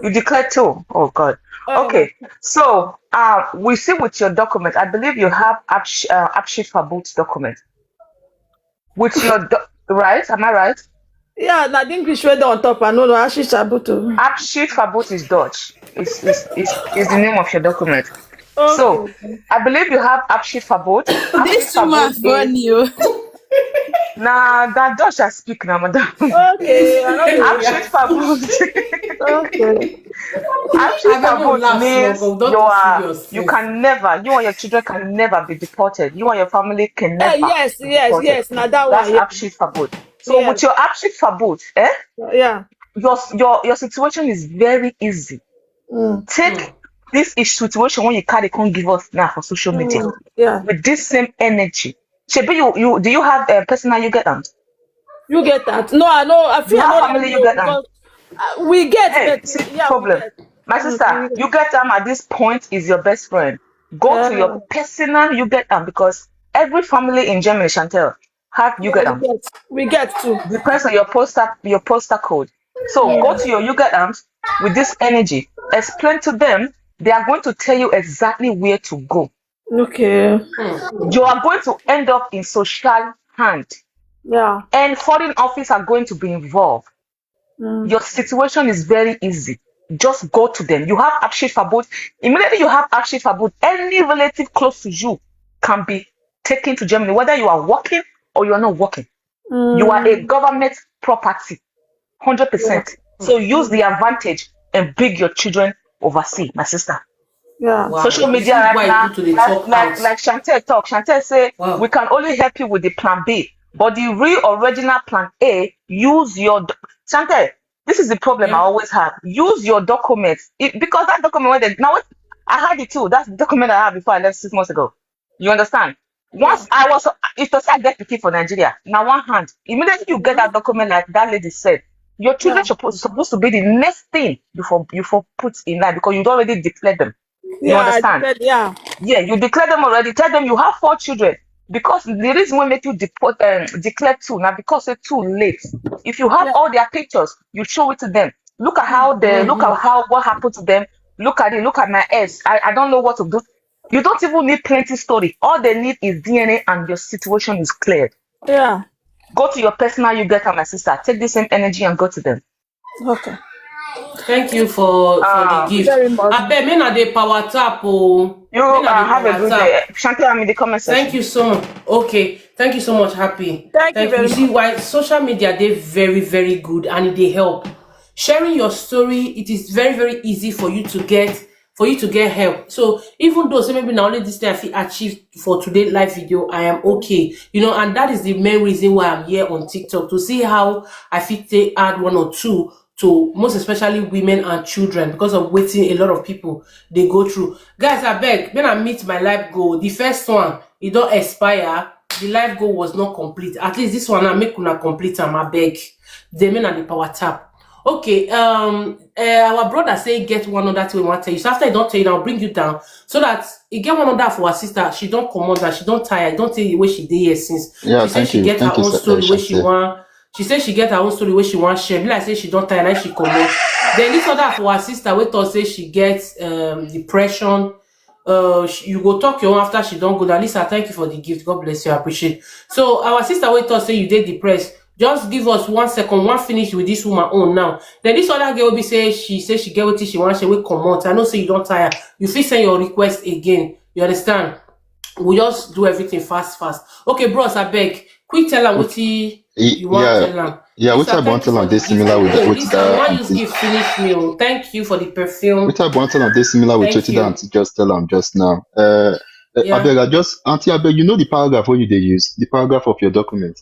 You declare two. Oh God. Oh, Okay. So uh, we see with your document, I believe you have Absh- uh, Abshit Fabut document. With your do- right, am I right? Yeah, na the English wey dey on top. I know no Ashish Abutu. Abshit Fabut is Dutch. Is is is is the name of your document. So Okay. I believe you have Abshit Fabut. This Abshit woman Fabut is funny. Oh. Nah, that Dutch I speak now, madam. Okay. I know you. Abshit Fabut. Okay. Abshit I never Fabut laugh, means no, but don't you are serious. you can never you and your children can never be deported. You and your family can Eh, never yes, be yes, deported. yes. Now that That's one. Yeah. Abshit Fabut. So with Yes. your Abshit Fabut, eh? Yeah. Your your your situation is very easy. Mm. Take this is situation when you carry come give us now for social media Mm. Yeah. with this same energy. Shebi, you you do you have a personal you get them? You get that? No, I know. I Do feel you I have know family you you get them? Because uh, we get, Hey, but see yeah, we problem. get. My Mm, sister, we get. you get them at this point is your best friend. Go to Yeah. your personal you get them because every family in Germany, Chantel, have you Yeah, get we them. get. We get too. Depends on your postal your postal code. So go Yeah. to your you get them with this energy. Explain to them. They are going to tell you exactly where to go. Okay. You are going to end up in social hand, Yeah. and foreign office are going to be involved. Mm. Your situation is very easy. Just go to them. You have Abshit Fabut. Immediately you have Abshit Fabut, any relative close to you can be taken to Germany, whether you are working or you are not working. You are a Mm. government property, Yeah. hundred percent. So use the advantage and bring your children overseas, my sister. Yeah. Wow. Social You see media right why now, people to dey like talk like out. like Chantel talk, Chantel say we Wow. can only help you with the plan B, but the real original plan A, use your do- Chantel. This is the problem I Yeah. always have. Use your documents it, because that document when they, now what I had it too. That's the document I had before I left six months ago. You understand? Once I was, if to say I get the key for Nigeria, now one hand. Immediately you get that document, like that lady said, your children Yeah. supposed supposed to be the next thing you for you for put in line because you don't already declare them. You Yeah, I understand? declared, yeah. Yeah, you declare them already. Tell them you have four children because the reason why make you deport um, declare two now because it's too late. If you have Yeah. all their pictures, you show it to them. Look at how they look at how what happened to them. Look at it. Look at my ex. I, I don't know what to do. You don't even need plenty story. All they need is D N A and your situation is cleared. Yeah. Go to your personal you get and my sister. Take the same energy and go to them. Okay. Thank you for for the Ah, gift. Very much. I bet me na dey power tap. Oh, you me na uh, dey have a power good tap. Day. Chantel, I'm in the comment Thank section. You so much. Okay, thank you so much, Happy. Thank you Thank you. You very See much. Why social media dey very very good and it dey help. Sharing your story, it is very very easy for you to get for you to get help. So even though say maybe na only this thing I fit achieve for today live video, I am okay. You know, and that is the main reason why I'm here on TikTok to see how I fit take add one or two to most especially women and children because of waiting a lot of people they go through. Guys, I beg, when I meet my life goal, the first one, it don't expire. The life goal was not complete. At least this one, I make una complete am, I beg. They mean at the power tap. Okay, um, uh, our brother say get one other thing we want to tell you. So after I don't tell you, I'll bring you down so that you get one other for our sister. She don't come on that she don't tire. I don't tell you where she dey here since. Yeah, She said thank she you. Get her Thank you, own sir. Story Uh, where she Shante. Want. She said she get her own story where she want share. Be like say she don't tire, like she come on. Then this other for our sister, we thought say she gets um depression. Uh, sh- you go talk your own after she don't go down. Lisa, thank you for the gift. God bless you. I appreciate. So our sister, we thought say you did depressed. Just give us one second, one finish with this woman own now. Then this other girl will be say she say she get what she wants, she will come out. I know say you don't tire. You feel send your request again. You understand? We just do everything fast, fast. Okay, bros, I beg. Quick tell her what he Y- you want Yeah, tell her. yeah. What Lisa, I want thank you tell for on the this gift. similar with Oh, with Lisa, that why and use this. Gift finish me? Oh, thank you for the perfume. What I want tell on this similar with Thank what that you. Auntie just tell am just now. Uh, uh, Yeah. Abeg, I just Auntie, Abeg, you know the paragraph where you they use the paragraph of your document.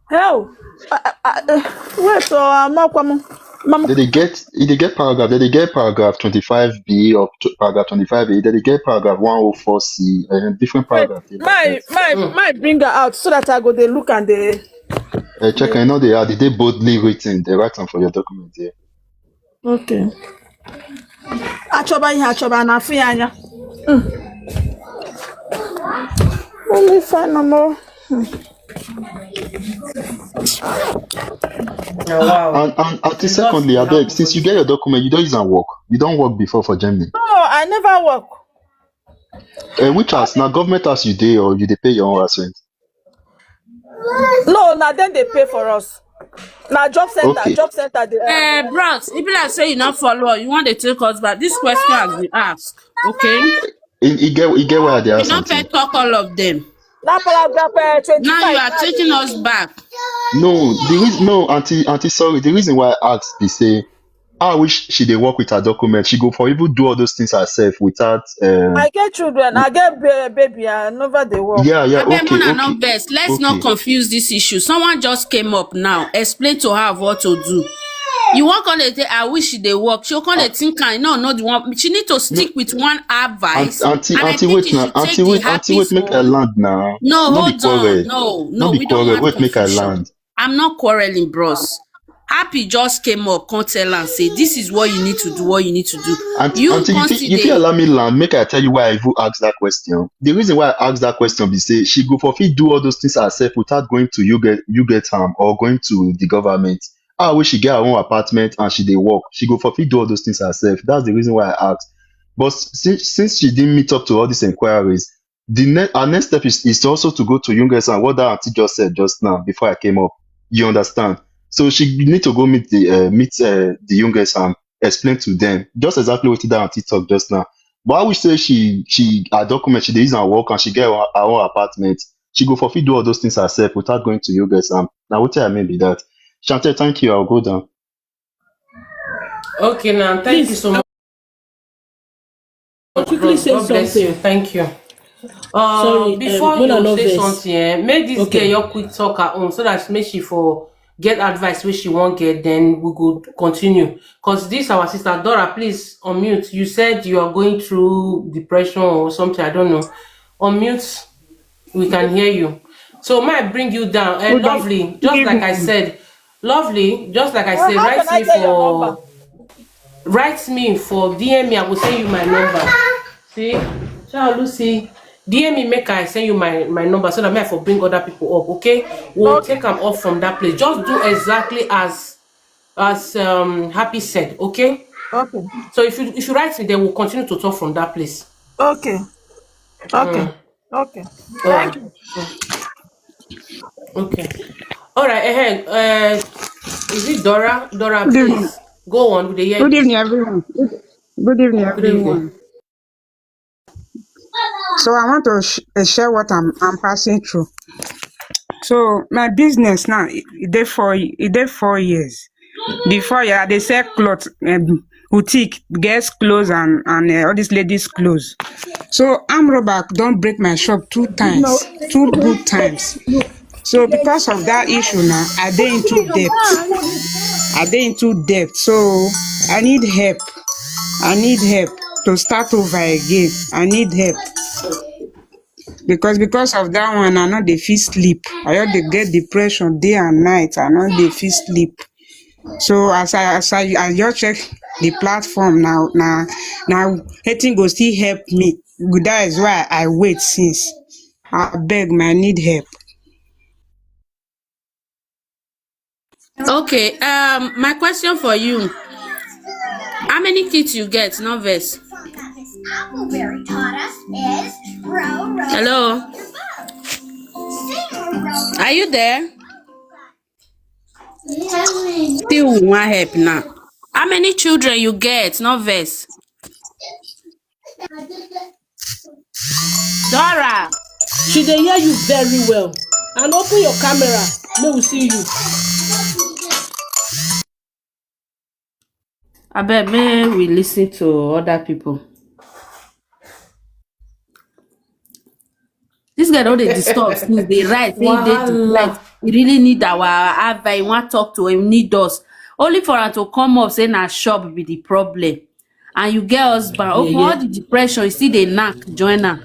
Hell. I, I, I, uh, wait, so I'm not coming. Mama, They they get they get paragraph. They they get paragraph twenty-five B or t- paragraph twenty-five A. They they get paragraph one oh four C and different wait, paragraph. They my get. my Mm. my bring her out so that I go they look and they Uh, check. I know they are. They, they boldly written. They write them for your document. Yeah. Okay. Achoba ihe achoba na afụ ya anya. Mm. Let me find no more. Hmm. Now, wow. And and auntie, secondly, I beg, since you get your document, you don't use and work. You don't work before for Germany. No, I never work. Uh, which house? Now government house you dey, or you dey pay your own house rent? No, now then they pay for us. Now job center, okay. Job center. They, uh, bros, if you like say you not follow, you want to take us back. This question has been asked, okay? He, he get he get why they ask. You not pay talk all of them. That paragraph uh, twenty-five. Now you are taking us back. No, the reason no, auntie, auntie, sorry. The reason why I asked be say, I wish she dey work with her document. She go for even do all those things herself without. Um, I get children. I get ba- baby. I never dey work. Yeah, yeah. Okay, okay. Not best. Let's not confuse this issue. Someone just came up now. Explain to her what to do. You want to say, I wish she dey work. She can dey think. I know, not the one. She need to stick with one advice. Auntie, auntie, wait now. Auntie, wait. Auntie, wait. Make her land now. No, hold on. No, no, we don't want confusion. Wait, make her land. I'm not quarreling, bros. Happy just came up, come tell am say this is what you need to do, what you need to do. And you auntie, you fit allow me land. Make I tell you why I even ask that question. The reason why I ask that question be say she go for fit do all those things herself without going to you get you get am or going to the government. I wish she get her own apartment and she dey work. She go for fit do all those things herself. That's the reason why I asked. But since since she didn't meet up to all these inquiries, the ne- our next step is, is also to go to Youngest and what that auntie just said just now before I came up. You understand? So she need to go meet the uh, meet uh, the Youngest and explain to them just exactly what that auntie talk just now. But I would say she she her document she dey use and work and she get her, her own apartment. She go for fit do all those things herself without going to Youngest and now what I mean be that. Chantel, thank you. I'll go down. Okay, now thank you so much. Quickly say something. Thank you. Uh, sorry, before you say something, eh, make this girl your quick talk her own so that make she for get advice where she won't get. Then we go continue. Cause this our sister Dora, please unmute. You said you are going through depression or something. I don't know. Unmute. We can hear you. So might bring you down. Eh, lovely. Just like I said, lovely. Just like I said, write me for write me for D M me. I will send you my number. See, Charles Lucy, D M me make I send you my my number so that me I for bring other people up. Okay, we'll take them off from that place. Just do exactly as as um Happy said. Okay. Okay. So if you if you write me, then we'll continue to talk from that place. Okay. Okay. Okay. Thank you. Okay. All right. Eh, eh, uh, is it Dora? Dora, please go on with the year. Good evening, everyone. Good, good evening, everyone. So I want to sh- uh, share what I'm I'm passing through. So my business now, it, it dey four, it dey four years. Before, yeah, they sell clothes, um, boutique, girls' clothes, and and uh, all these ladies' clothes. So arm robber don't break my shop two times, two good times. So because of that issue now, I dey into debt. I dey into debt. So I need help. I need help to start over again. I need help. Because because of that one, I no dey fit sleep. I just dey get depression day and night. I no dey fit sleep. So as I as I, I just check the platform now, now now hating go still help me. That is why I wait since. I beg, my need help. Okay, um, my question for you. How many kids you get? No verse. Hello? Are you there? Still want help now. How many children you get? No verse. Dora, she dey hear you very well. And open your camera, may we see you. Abeg, may we listen to other people. This girl don dey disturb since dey write say dey depressed. We really need our advice. We wan talk to him, need us. Only for her to come up say na shop be the problem. And you get husband, open all the depression, you still dey knack, join am.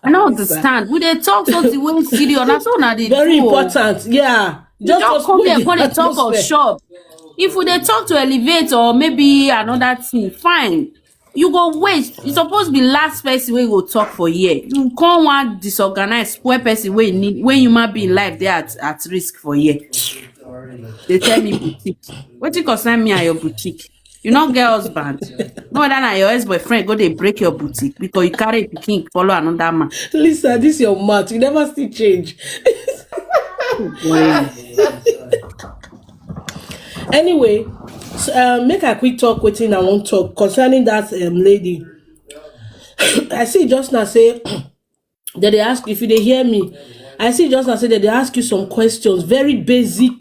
I no understand. We dey talk something wey serious. Na so una dey do. Very important. Yeah. You just come here, come dey talk of shop. If we dey talk to elevate or maybe another thing, fine. You go wait. You suppose be last person wey go talk for here. You come wan disorganize, spoil person wey need, wey human being life dey at, at risk for here. Dey tell me boutique. Wetin concern me and your boutique? You no get husband. No whether na your ex-boyfriend go dey break your boutique because you carry pikin follow another man. Lisa, this your mouth. You never still change. Anyway, so, um, make a quick talk wetin I wan talk concerning that um, lady. I see just now say that they ask if you dey hear me. I see just now say that they ask you some questions, very basic,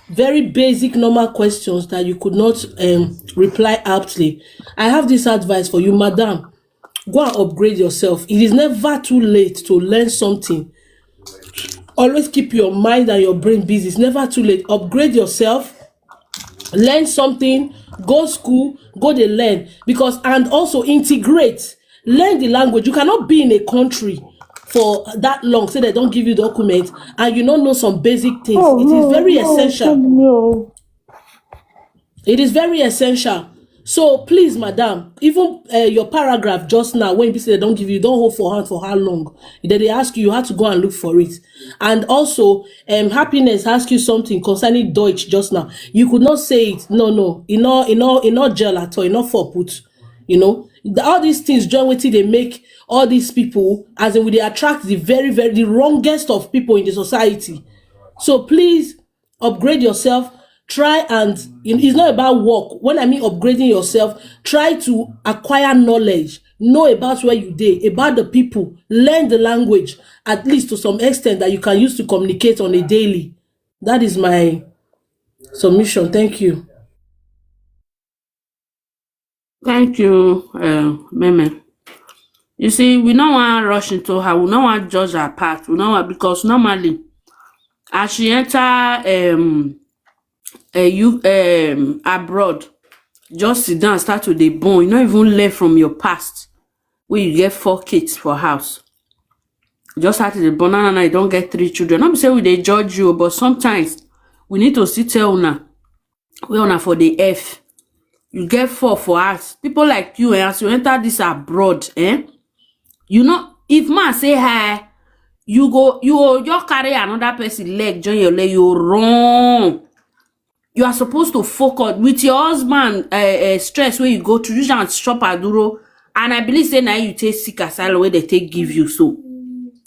very basic normal questions that you could not um, reply aptly. I have this advice for you, madam. Go and upgrade yourself. It is never too late to learn something. Always keep your mind and your brain busy. It's never too late. Upgrade yourself, learn something, go school, go dey learn, because, and also integrate, learn the language. You cannot be in a country for that long, say they don't give you document and you don't know some basic things. It is very essential. It is very essential. So please, madam, even uh, your paragraph just now, when people say they don't give you, don't hold for hand for how long. Then they ask you, you have to go and look for it. And also, um, happiness ask you something concerning Deutsch just now. You could not say it. No, no, you know, you know, you know, gel at all, you know, for put. You know, the, all these things join wetin dey make all these people, as in, we dey attract the very, very the wrongest of people in the society. So please upgrade yourself. Try and, it's not about work. When I mean upgrading yourself, try to acquire knowledge, know about where you dey, about the people, learn the language, at least to some extent that you can use to communicate on a daily. That is my submission. Thank you. Thank you, uh, Meme. You see, we no wan rush into her. We no wan judge her part. We no wan, because normally, as she enter um, uh, you um, abroad, just sit down, start to dey born. You no even learn from your past. Wey you get four kids for house, just start to dey born. Now, now you don get three children. No be say we dey judge you, but sometimes we need to still tell una where una for dey F. You get four for house. People like you, eh, as you enter this abroad, eh, you know, if man say hi, you go, you go just carry another person leg, join your leg, you run. You are supposed to focus with your husband uh, uh, stress wey you go through. Use am chop aduro, and I believe say na you take seek asylum wey dem take give you so.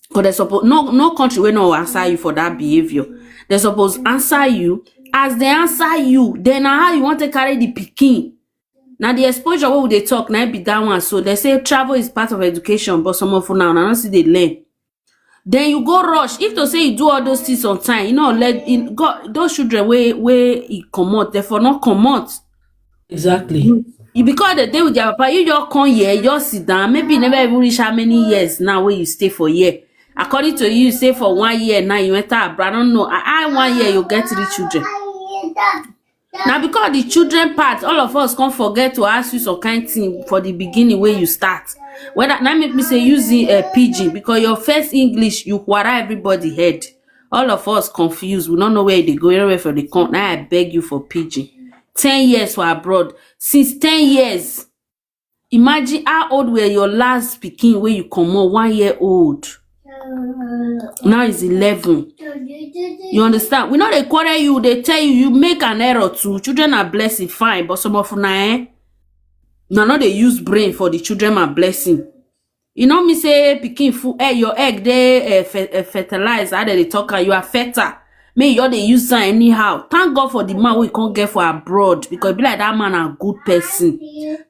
Because dem suppose, no, no country wey no answer you for that behaviour. Dem suppose answer you. As dem answer you, then na how you wan take carry the pikin. Na the exposure wey we dey talk na be that one. So dem say travel is part of education, but some of una, una no still dey learn. Then you go rush. If to say you do all those things on time, you know, let in God, those children wey wey e comot, therefore not comot. Exactly. You, because they dey with their papa, you just come here, you just sit down. Maybe you never even reach how many years now where you stay for here. According to you, say for one year now you enter abroad. I don't know. I, I one year you get three children. Now because the children part, all of us can't forget to ask you some kind thing for the beginning where you start. Whether now make me say using a uh, pidgin, because your first English you wara everybody head. All of us confused. We don't know where they go, anywhere for the con. Now I beg you for pidgin. Ten years for abroad. Since ten years, imagine how old were your last pikin wey you comot, one year old. Now is eleven. You understand? We no dey quarrel you, dey tell you, you make an error too. Children are blessing, fine, but some of una, eh, una no dey use brain for the children are blessing. You know me say pikin full, eh, your egg dey eh, fe- eh, fertilize, how dem dey talk am, you are fertile. Make you just dey use am anyhow. Thank God for the man wey you come get for abroad, because e be like that man na good person.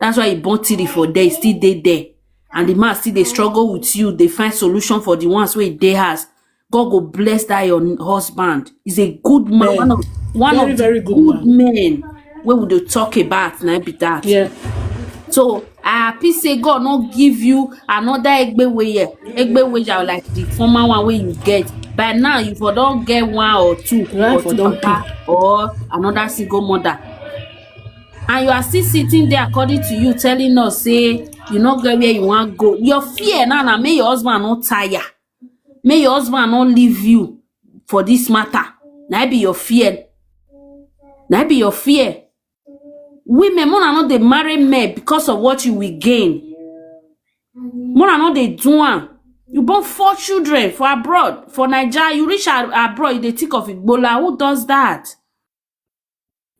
That's why he born three for there, he still dey there. And the man still dey struggle with you, dey find solution for the ones wey dey house. God go bless that your husband. He's a good man, one of one Very, of very the good good man. Men wey we dey talk about na be that. Yeah. So I happy say God no give you another egbewe here, egbewe ya like the former one wey you get. By now you for don get one or two, Right, or for two don papa or another single mother, and you are still sitting there, according to you, telling us say you no get where you wan go. Your fear now na make your husband no tire, make your husband no leave you for this matter. Na be your fear. Na be your fear. Women, una no dey marry men because of what you will gain. Una no dey do am. You born four children for abroad, for Naija, you reach a- abroad, you dey think of Igbola. Who does that?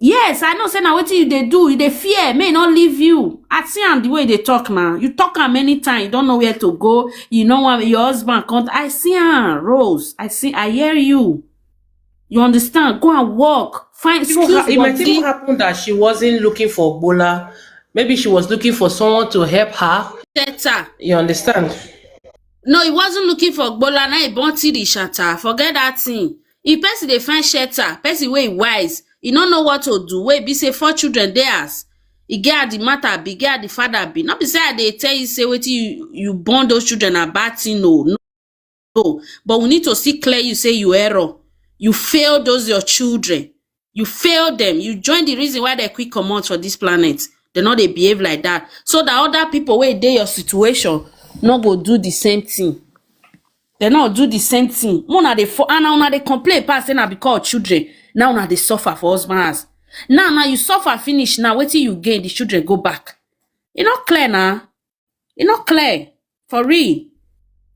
Yes, I know say na wetin you dey do, you dey fear, may e no leave you. I see am the way you dey talk now. You talk am many times, you don't know where to go. You know what your husband come. I see am, Rose. I see, I hear you. You understand? Go and work. Find Even skills ha- it might body. even happen that she wasn't looking for Bola. Maybe she was looking for someone to help her. Better. You understand? No, he wasn't looking for Gbola. Now he born Tiri Shatta. Forget that thing. If person dey find shelter, person wey wise, he no know what to do. Wey be say four children dey house. He get the matter be, get the father be. Not be say I dey tell you say wetin you, you born those children na bad thing o. No, no. But we need to still clear you say you error. You fail those your children. You fail them. You join the reason why they quick comot for this planet. They no dey behave like that. So that other people wey dey your situation no go do the same thing. They no do the same thing. Una dey for and una dey complain pass say na because of children. Now una dey suffer for husband house. Now now you suffer finish. Now wetin you gain? The children go back. E no clear na. E no clear for real.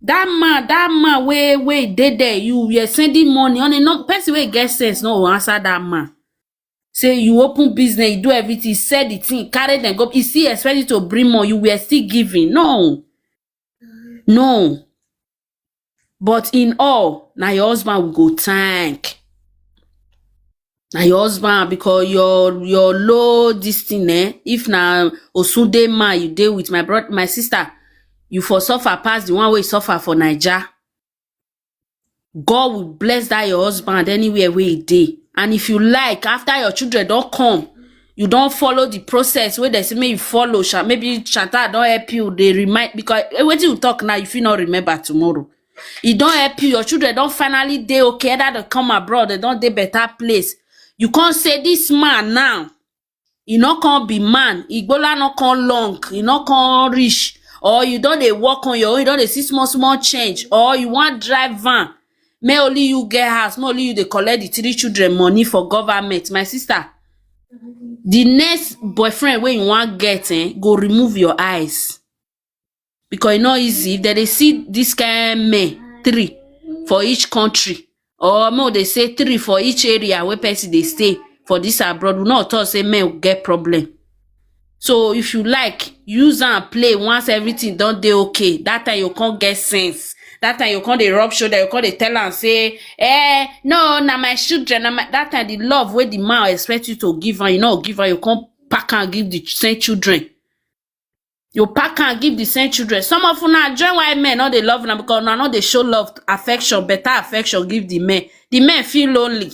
That man, that man wey wey dey there, you were sending money on a no person wey get sense no go answer that man. Say you open business, you do everything, sell the thing, carry them go. You still expect you to bring more, you were still giving. No, no. But in all, na your husband we go thank. Na your husband because your your low this thing eh. If na Osunde man you dey with my brother, my sister, you for suffer pass the one wey suffer for Naija. God will bless that your husband anywhere where he dey. And if you like, after your children don't come, you don't follow the process where they say may you follow. Sha- Maybe Chantal don't help you. They remind because eh, wetin you talk now, you fit not remember tomorrow. E don help you. Your children don finally dey okay. Either they come abroad, they don dey better place. You can't say this man now. E no come be man. Igbola no come long. E no come rich. Or you don dey work on your own. You don dey see small small change. Or you wan drive van. May only you get house. May only you dey collect the three children money for government. My sister, the next boyfriend wey you wan get eh, go remove your eyes. Because e no easy if dem dey see this kind men three for each country, or make we dey say three for each area wey person dey stay for this abroad. We no talk say men get problem. So if you like, use am play. Once everything don dey okay, that time you come get sense. That time you come dey rub shoulder, you come dey tell am say, eh, no, na my children, na my. That time the love wey the man expect you to give am, you no give am, you come pack am give the same children. You pack am give the same children. Some of una join why men no dey love una because una no dey show love, affection, better affection give the men. The men feel lonely.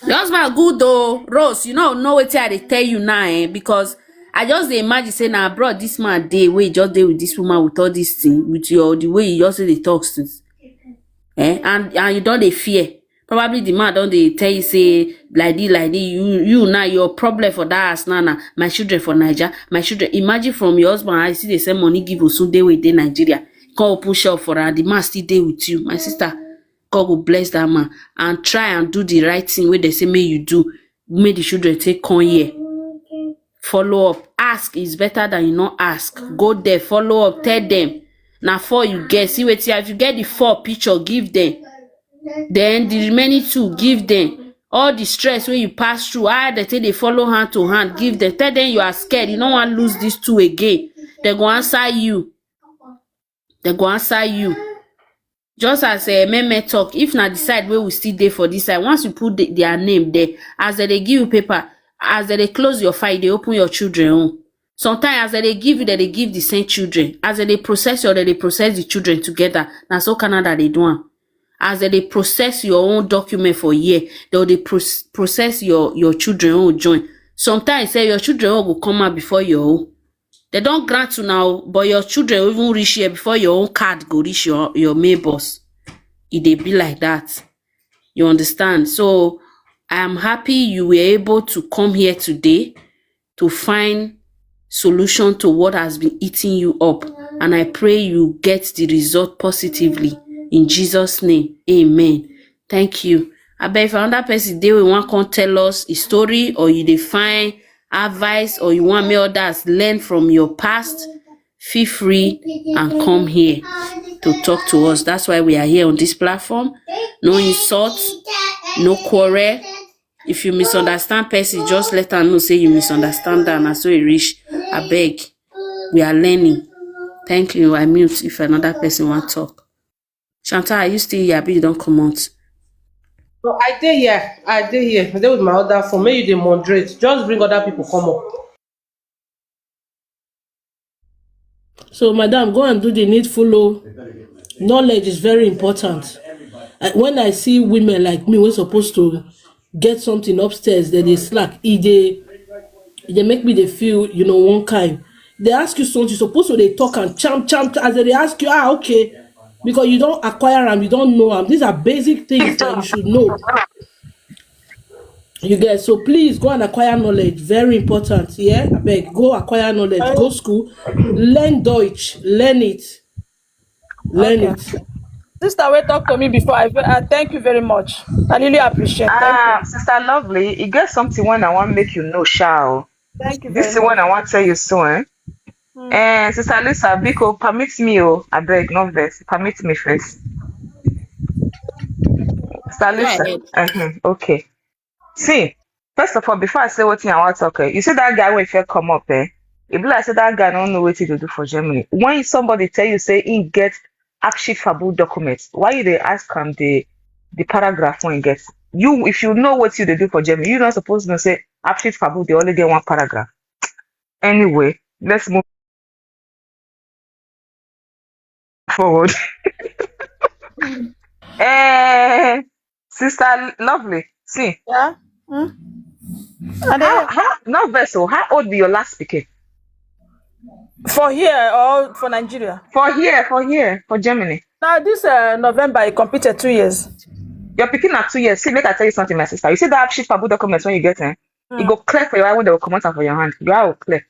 Your husband good though, Rose. You no know wetin I dey tell you now, eh? Because I just dey imagine say na abroad this man dey wey just dey with this woman with all this thing with your the way you just dey talk since, eh? And and you don dey fear. Probably the man don dey tell you say like this, like this. You you now your problem for that house now na my children for Naija, my children. Imagine from your husband, I see they send money give Osunde wey dey Nigeria, come open shop for her. The man still dey with you, my sister. God go bless that man and try and do the right thing wey they say make you do, make the children take come here. Follow up, ask is better than you not ask. Go there, follow up, tell them. Now four you get, see wetin if you get the four picture, give them. Then the remaining two, give them. All the stress wey you pass through, how they take dey follow hand to hand, give them. Tell them you are scared, you no wan lose these two again. They go answer you. They go answer you. Just as uh, Meme talk, if na the side wey we still dey for this side, once you put the, their name there, as they dey give you paper, as they dey close your file, they open your children own. Sometimes as they dey give you, they dey give the same children. As they dey process your, they dey process the children together. Na so Canada dey do am. As they dey process your own document for here, they dey proce- process your your children own join. Sometimes say your children own go come out before your own. They don grant you now, but your children even reach here before your own card go reach your your mailbox. E dey be like that. You understand? So I am happy you were able to come here today to find solution to what has been eating you up. And I pray you get the result positively. In Jesus' name, amen. Thank you. Abeg, if another person dey wey wan come tell us his story, or you dey find advice, or you want make others learn from your past, feel free and come here to talk to us. That's why we are here on this platform. No insult, no quarrel. If you misunderstand person, just let am know say you misunderstand am. Na so e reach. Abeg, we are learning. Thank you. I mute if another person wan talk. Chantal, are you still here? Abi you don comot? No, I dey here. I dey here. I dey with my other phone. Make you dey moderate. Just bring other people come up. So, madam, go and do the needful. Oh. Knowledge is very important. Uh, when I see women like me, we're supposed to get something upstairs, then they slack. E dey, e dey make me dey feel, you know, one kind. They ask you something, you're supposed to dey talk and champ, champ, as they ask you, ah, okay. Because you don't acquire them, you don't know them. These are basic things that you should know. You get, so please go and acquire knowledge. Very important. Yeah, abeg, go acquire knowledge. Go school, learn Deutsch, learn it, learn Okay. it. Sister, wey talk to me before, I, I thank you very much. I really appreciate. Thank Ah, you. Sister Lovely, e get something wey I wan make you know, sha o. Thank you This very is much. One I wan tell you so, eh? Mm. Eh, Sister Lisa, biko, permit me, oh, abeg, no vex. Permit me first. Sister Go Lisa. Ahead. Uh-huh. Okay. See, first of all, before I say wetin I wan talk, eh, you see that guy wey fit come up, eh? E be like say that guy no know wetin to do for Germany. When somebody tell you say he get Abschied Verbuch documents, why you dey ask am the the paragraph when he get? You, if you know what you dey do for Germany, you not supposed to know say Abschied Verbuch dey only get one paragraph. Anyway, let's move forward. Eh, Sister Lovely, see. Yeah. Hmm? How, how, no vex o, how old be your last pikin? For here or for Nigeria? For here, for here, for Germany. Now this uh, November, he completed two years. Your pikin na two years. See, make I tell you something, my sister. You see that Abschied Verbuch documents when you get, eh? Mm. It go clear for your eye when they will come out for your hand. Your eye will clear.